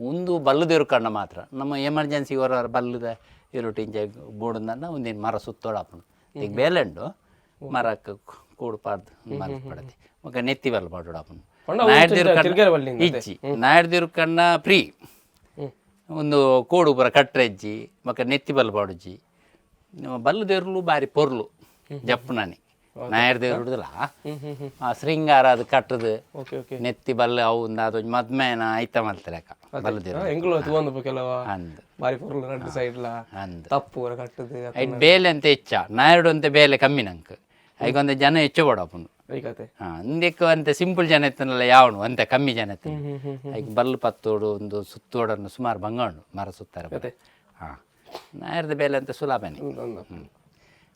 ಒಂದು ಬಲ್ಲುದೇರು ಕಣ್ಣ ಮಾತ್ರ ನಮ್ಮ ಎಮರ್ಜೆನ್ಸಿ ಹೊರ ಬಲ್ಲುದ ಇರೋಟು ಇಂಚ ಬೋಡುಂದನ್ನ ಒಂದಿನ ಮರ ಸುತ್ತೋಡಾಪುನು ಈಗ ಬೇಲೆಂಡು ಮರಕ್ಕೆ ಕೂಡು ಪಾಡ್ದು ಮರ ಪಡತಿ ಬೊಕ ನೆತ್ತಿ ಬಲ್ಲ ಪಾಡೋಡಾಪುನು. ಪಂಡ ಅವು ಇಂಚ ತಿರ್ಗೆರೆ ಬಲ್ಲಿಂದ ಅದೇ. ಇಜ್ಜಿ ನಾಯಡ್ದಿರು ಕಣ್ಣ ಫ್ರೀ ಒಂದು ಕೋಡು ಪೂರ ಕಟ್ರೆಜ್ಜಿ ಬೊಕ ನೆತ್ತಿ ಬಲ್ಲ ಪಾಡುಜ್ಜಿ. ನಮ್ಮ ಬಲ್ಲು ದೇರುಲು ಬಾರಿ ಪೊರ್ಲು ಜಪ್ಪುನನಿ ನಾಯರ್ ದೇವ್ರು ಹಿಡ್ದಲ್ಲ ಆ ಶೃಂಗಾರ ಅದು ಕಟ್ಟದು. Okay okay. ನೆತ್ತಿ ಬಲ್ಲ ಅವು ಒಂದು ಅದೊಂದು ಮದ್ಮೇನ ಐತ ಮಲ್ತಲೆಕ ಬಲ್ಲು ದೇವ್ರು. ಎಂಕುಲು ತೂವೊಂದು ಕೆಲವ. ಅಂದ್. ಬಾರಿ ಪೊರ್ಲು ರಡ್ಡ್ ಸೈಡ್ಲ. ಅಂದ್. ತಪ್ಪು ಪೂರ ಕಟ್ಟುದು. ಐಟ್ ಬೇಲೆ ಅಂತ ಹೆಚ್ಚ ನಾಯರ್ಡು ಅಂತ ಬೇಲೆ ಕಮ್ಮಿ ನಂಗೆ ಐಕೊಂದು ಜನ ಹೆಚ್ಚು ಬೋಡಪ್ಪನು. ಐಕತೆ. ಹಾಂ, ಇಂದಕ್ಕೆ ಅಂತೆ ಸಿಂಪಲ್ ಜನ ಇತ್ತನಲ್ಲ ಯಾವನು ಅಂತೆ ಕಮ್ಮಿ ಜನ ಇತ್ತು ಐಕ್ ಬಲ್ಲು ಪತ್ತೋಡು ಒಂದು ಸುತ್ತೋಡನ್ನು ಸುಮಾರು ಬಂಗ ಉಂಡು ಮರ ಸುತ್ತಾರೆ. ಹಾಂ, ನಾಯರ್ದ ಬೇಲೆ ಅಂತ ಸುಲಭನೇ.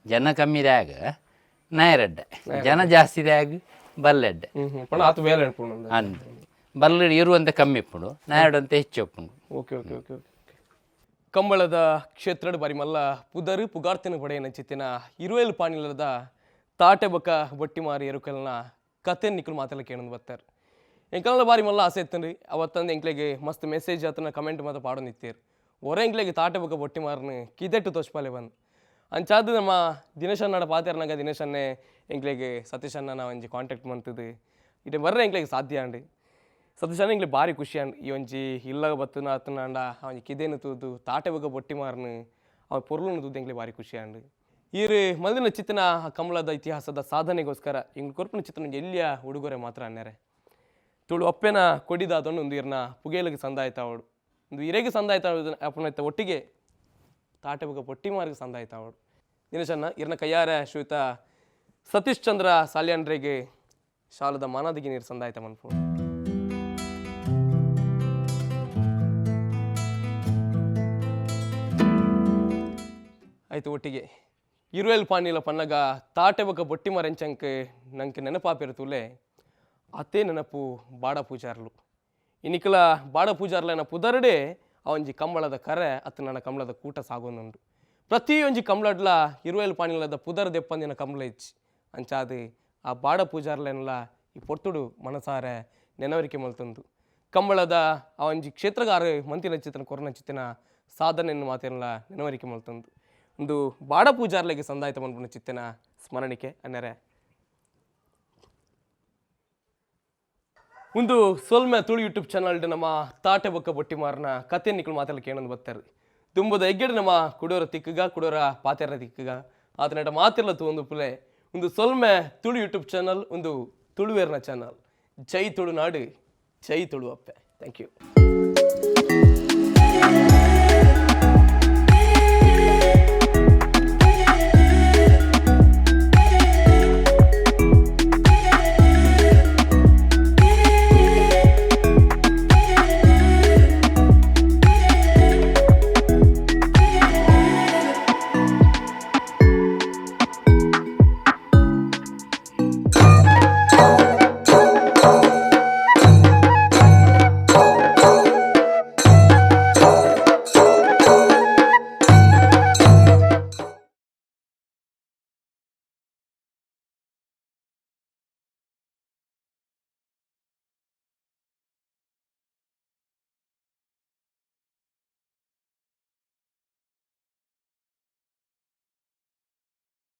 ಜನ ಕಮ್ಮಿದಾಗ ನಾಯರಡ್ಡೆ, ಜನ ಜಾಸ್ತಿ ಇದ್ದಾಗ ಬಲ್ಲೆಡ್ಡೆ. ಹ್ಮ್ ಹ್ಮ್ ಪಂಡ ಆತು ಬೇಲೆ ಉಂಟು. ಅಂದ್ ಬಲ್ಲು ಇರುವಂತೆ ಕಮ್ಮಿ ಇಪ್ಪುಂಡು ನಾಯರ್ಡು ಹೆಚ್ಚು ಉಪ್ಪುಂಡು. ಓಕೆ ಓಕೆ ಓಕೆ ಓಕೆ ಕಂಬಳದ ಕ್ಷೇತ್ರಡ್ ಬಾರಿ ಮಲ್ಲ ಪುದರ್ ಪುಗಾರ್ತಿನ ಪಡೆಯನ ಚಿತ್ತಿನ ಇರುವೇಲು ಪಾಣಿಲದ ತಾಟೆ ಬೊಕ್ಕ ಬೊಟ್ಟಿ ಮಾರಿ ಎರುಕಲ್ನ ಕತೆ ನಿಕ್ಕಲು ಮಾತೆಲ್ಲ ಕೇಳೊಂದು ಬರ್ತಾರೆ. ಎಂಕಲ್ನ ಬಾರಿ ಮಲ್ಲ ಆಸೆ ಇತ್ತನ್ರಿ. ಅವತ್ತಂದು ಎಂಕ್ಲೆಗೆ ಮಸ್ತ್ ಮೆಸೇಜ್ ಆತನ ಕಮೆಂಟ್ ಮಾತ ಪಾಡೊಂದು ಇತ್ತೀರ್ ಒರ ಎಂಕ್ಲೆಗೆ ತಾಟೆ ಬೊಕ್ಕ ಬೊಟ್ಟಿ ಮಾರನ್ ಕಿದೆಟ್ಟು ತೋಚ್ಪಾಲೆ ಬಂದು ಅಂಚಾದ ನಮ್ಮ ದಿನೇಶ್ ಅಣ್ಣಡ ಪಾತೆರ್ನಾಗ ದಿನೇಶನ್ನೇ ಎಂಕ್ಲೆಗೆ ಸತೀಶ್ ಅಣ್ಣನ ಒಂಜಿ ಕಾಂಟ್ಯಾಕ್ಟ್ ಮಂತದು ಇಟೆ ಬರ್ರೆ ಎಂಕ್ಲೆಗೆ ಸಾಧ್ಯ ಅಂಡಿ. ಸತೀಶ್, ಎಂಕ್ಲೆ ಬಾರಿ ಖುಷಿ ಅಂಡ್ ಈ ಒಂಜಿ ಇಲ್ಲಗ ಬತ್ತುನ ಅತ್ತನಾಂಡ ಒಂಜಿ ಕಿದೆನು ತೂದು ತಾಟೆ ಬೊಕ್ಕ ಬೊಟ್ಟಿ ಮಾರ್ನು ಅವ ಪೊರ್ಲುನು ತೂದು ಎಂಕ್ಲೆ ಬಾರಿ ಖುಷಿ ಅಂಡ್. ಈರ್ ಮಲ್ದಿನ ಚಿತ್ತನ ಕಮಲದ ಇತಿಹಾಸದ ಸಾಧನೆಗೋಸ್ಕರ ಇಂಗ್ ಕೊರ್ಪಿನ ಚಿತ್ತನ ಒಂಜಿ ಎಲ್ಲಿಯ ಉಡುಗೊರೆ ಮಾತ್ರ ಅನ್ನೆರೆ. ತುಳು ಅಪ್ಪೆನ ಕೊಡಿದಾದೊಂಡು ಒಂದು ಇರ್ನ ಪುಗೇಲಿಗೆ ಸಂದಾಯ್ತಾವಡು, ಒಂದು ಇರೆಗೆ ಸಂದಾಯ್ತ ಅಪ್ಪನ ಒಟ್ಟಿಗೆ ತಾಟೆ ಬೊಕ್ಕ ಬೊಟ್ಟಿ ಮಾರ್ಗ ಸಂದಾಯ್ತಾವಡು. ದಿನಶನ್ನ ಇರ್ನ ಕೈಯಾರೆ ಶ್ರೀಯುತ ಸತೀಶ್ ಚಂದ್ರ ಸಾಲ್ಯಾನ್ರೆಗೆ ಶಾಲದ ಮಾನಾದಿಗೆ ನೀರು ಸಂದಾಯ್ತ ಮನ್ಪು. ಆಯ್ತು ಒಟ್ಟಿಗೆ ಇರುವೆಲ್ ಪಾನಿಲ ಪನ್ನಗ ತಾಟೆ ಬೊಕ್ಕ ಬೊಟ್ಟಿ ಮರೆಂಚಂಕ್ ನಂಗೆ ನೆನಪಾಪಿರ ತುಲೆ ಅತೇ ನೆನಪು ಬಾಡ ಪೂಜಾರ್ಲು. ಇನಿಕಲ ಬಾಡ ಪೂಜಾರ್ಲೆನ ಪುದರ್ಡೆ ಆ ಒಂಜಿ ಕಂಬಳದ ಕರೆ ಅತ್ತ ನನ್ನ ಕಂಬಳದ ಕೂಟ ಸಾಗೊಂದುಂಡು. ಪ್ರತಿಯೊಂಜಿ ಕಂಬಳಡ್ಲ ಇರುವೆಲ್ ಪಾನಿಲದ ಪುದರ್ ದೆಪ್ಪಂದಿನ ಕಂಬಳ ಇಚ್ಚಿ ಅಂಚಾದ್ ಆ ಬಾಡ ಪೂಜಾರ್ಲೆನ್ಲ ಈ ಪೊರ್ತುಡು ಮನಸಾರೆ ನೆನವರಿಕೆ ಮಲ್ತೊಂದು ಕಂಬಳದ ಆ ಒಂಜಿ ಕ್ಷೇತ್ರಗಾರ ಮಂತಿನ ಚಿತ್ತನ ಕೊರನ ಚಿತ್ತಿನ ಸಾಧನೆಯನ್ನು ಮಾತೆಲ್ಲ ನೆನವರಿಕೆ ಮಲ್ತೊಂದು ಒಂದು ಬಾಡ ಪೂಜಾರ್ಲೆಗೆ ಸಂದಾಯ್ತ ಮನ್ಪುನ ಚಿತ್ತನ ಸ್ಮರಣಿಕೆ ಅನ್ನರೆ. ಒಂದು ಸೊಲ್ಮೆ ತುಳು ಯೂಟ್ಯೂಬ್ ಚಾನಲ್ ನಮ್ಮ ತಾಟೆ ಬೊಕ್ಕ ಬೊಟ್ಟಿ ಮಾರನ ಕತೆ ನಿಕ್ಲು ಮಾತೆಲ್ಲ ಕೇಳೊಂದು ಬರ್ತಾರೆ. ದುಂಬದ ಎಗ್ಗೆಡ್ ನಮ್ಮ ಕುಡೋರ ತಿಕ್ಕಗ ಕುಡೋರ ಪಾತೆರ ತಿಕ್ಕಗ ಆತನಟ ಮಾತಿಲ್ಲ ಒಂದು ಪುಲೆ. ಒಂದು ಸೊಲ್ಮೆ ತುಳು ಯೂಟ್ಯೂಬ್ ಚಾನಲ್ ಒಂದು ತುಳುವೇರ್ನ ಚಾನಲ್. ಜೈ ತುಳುನಾಡು, ಜೈ ತುಳು ಅಪ್ಪೆ. Thank you.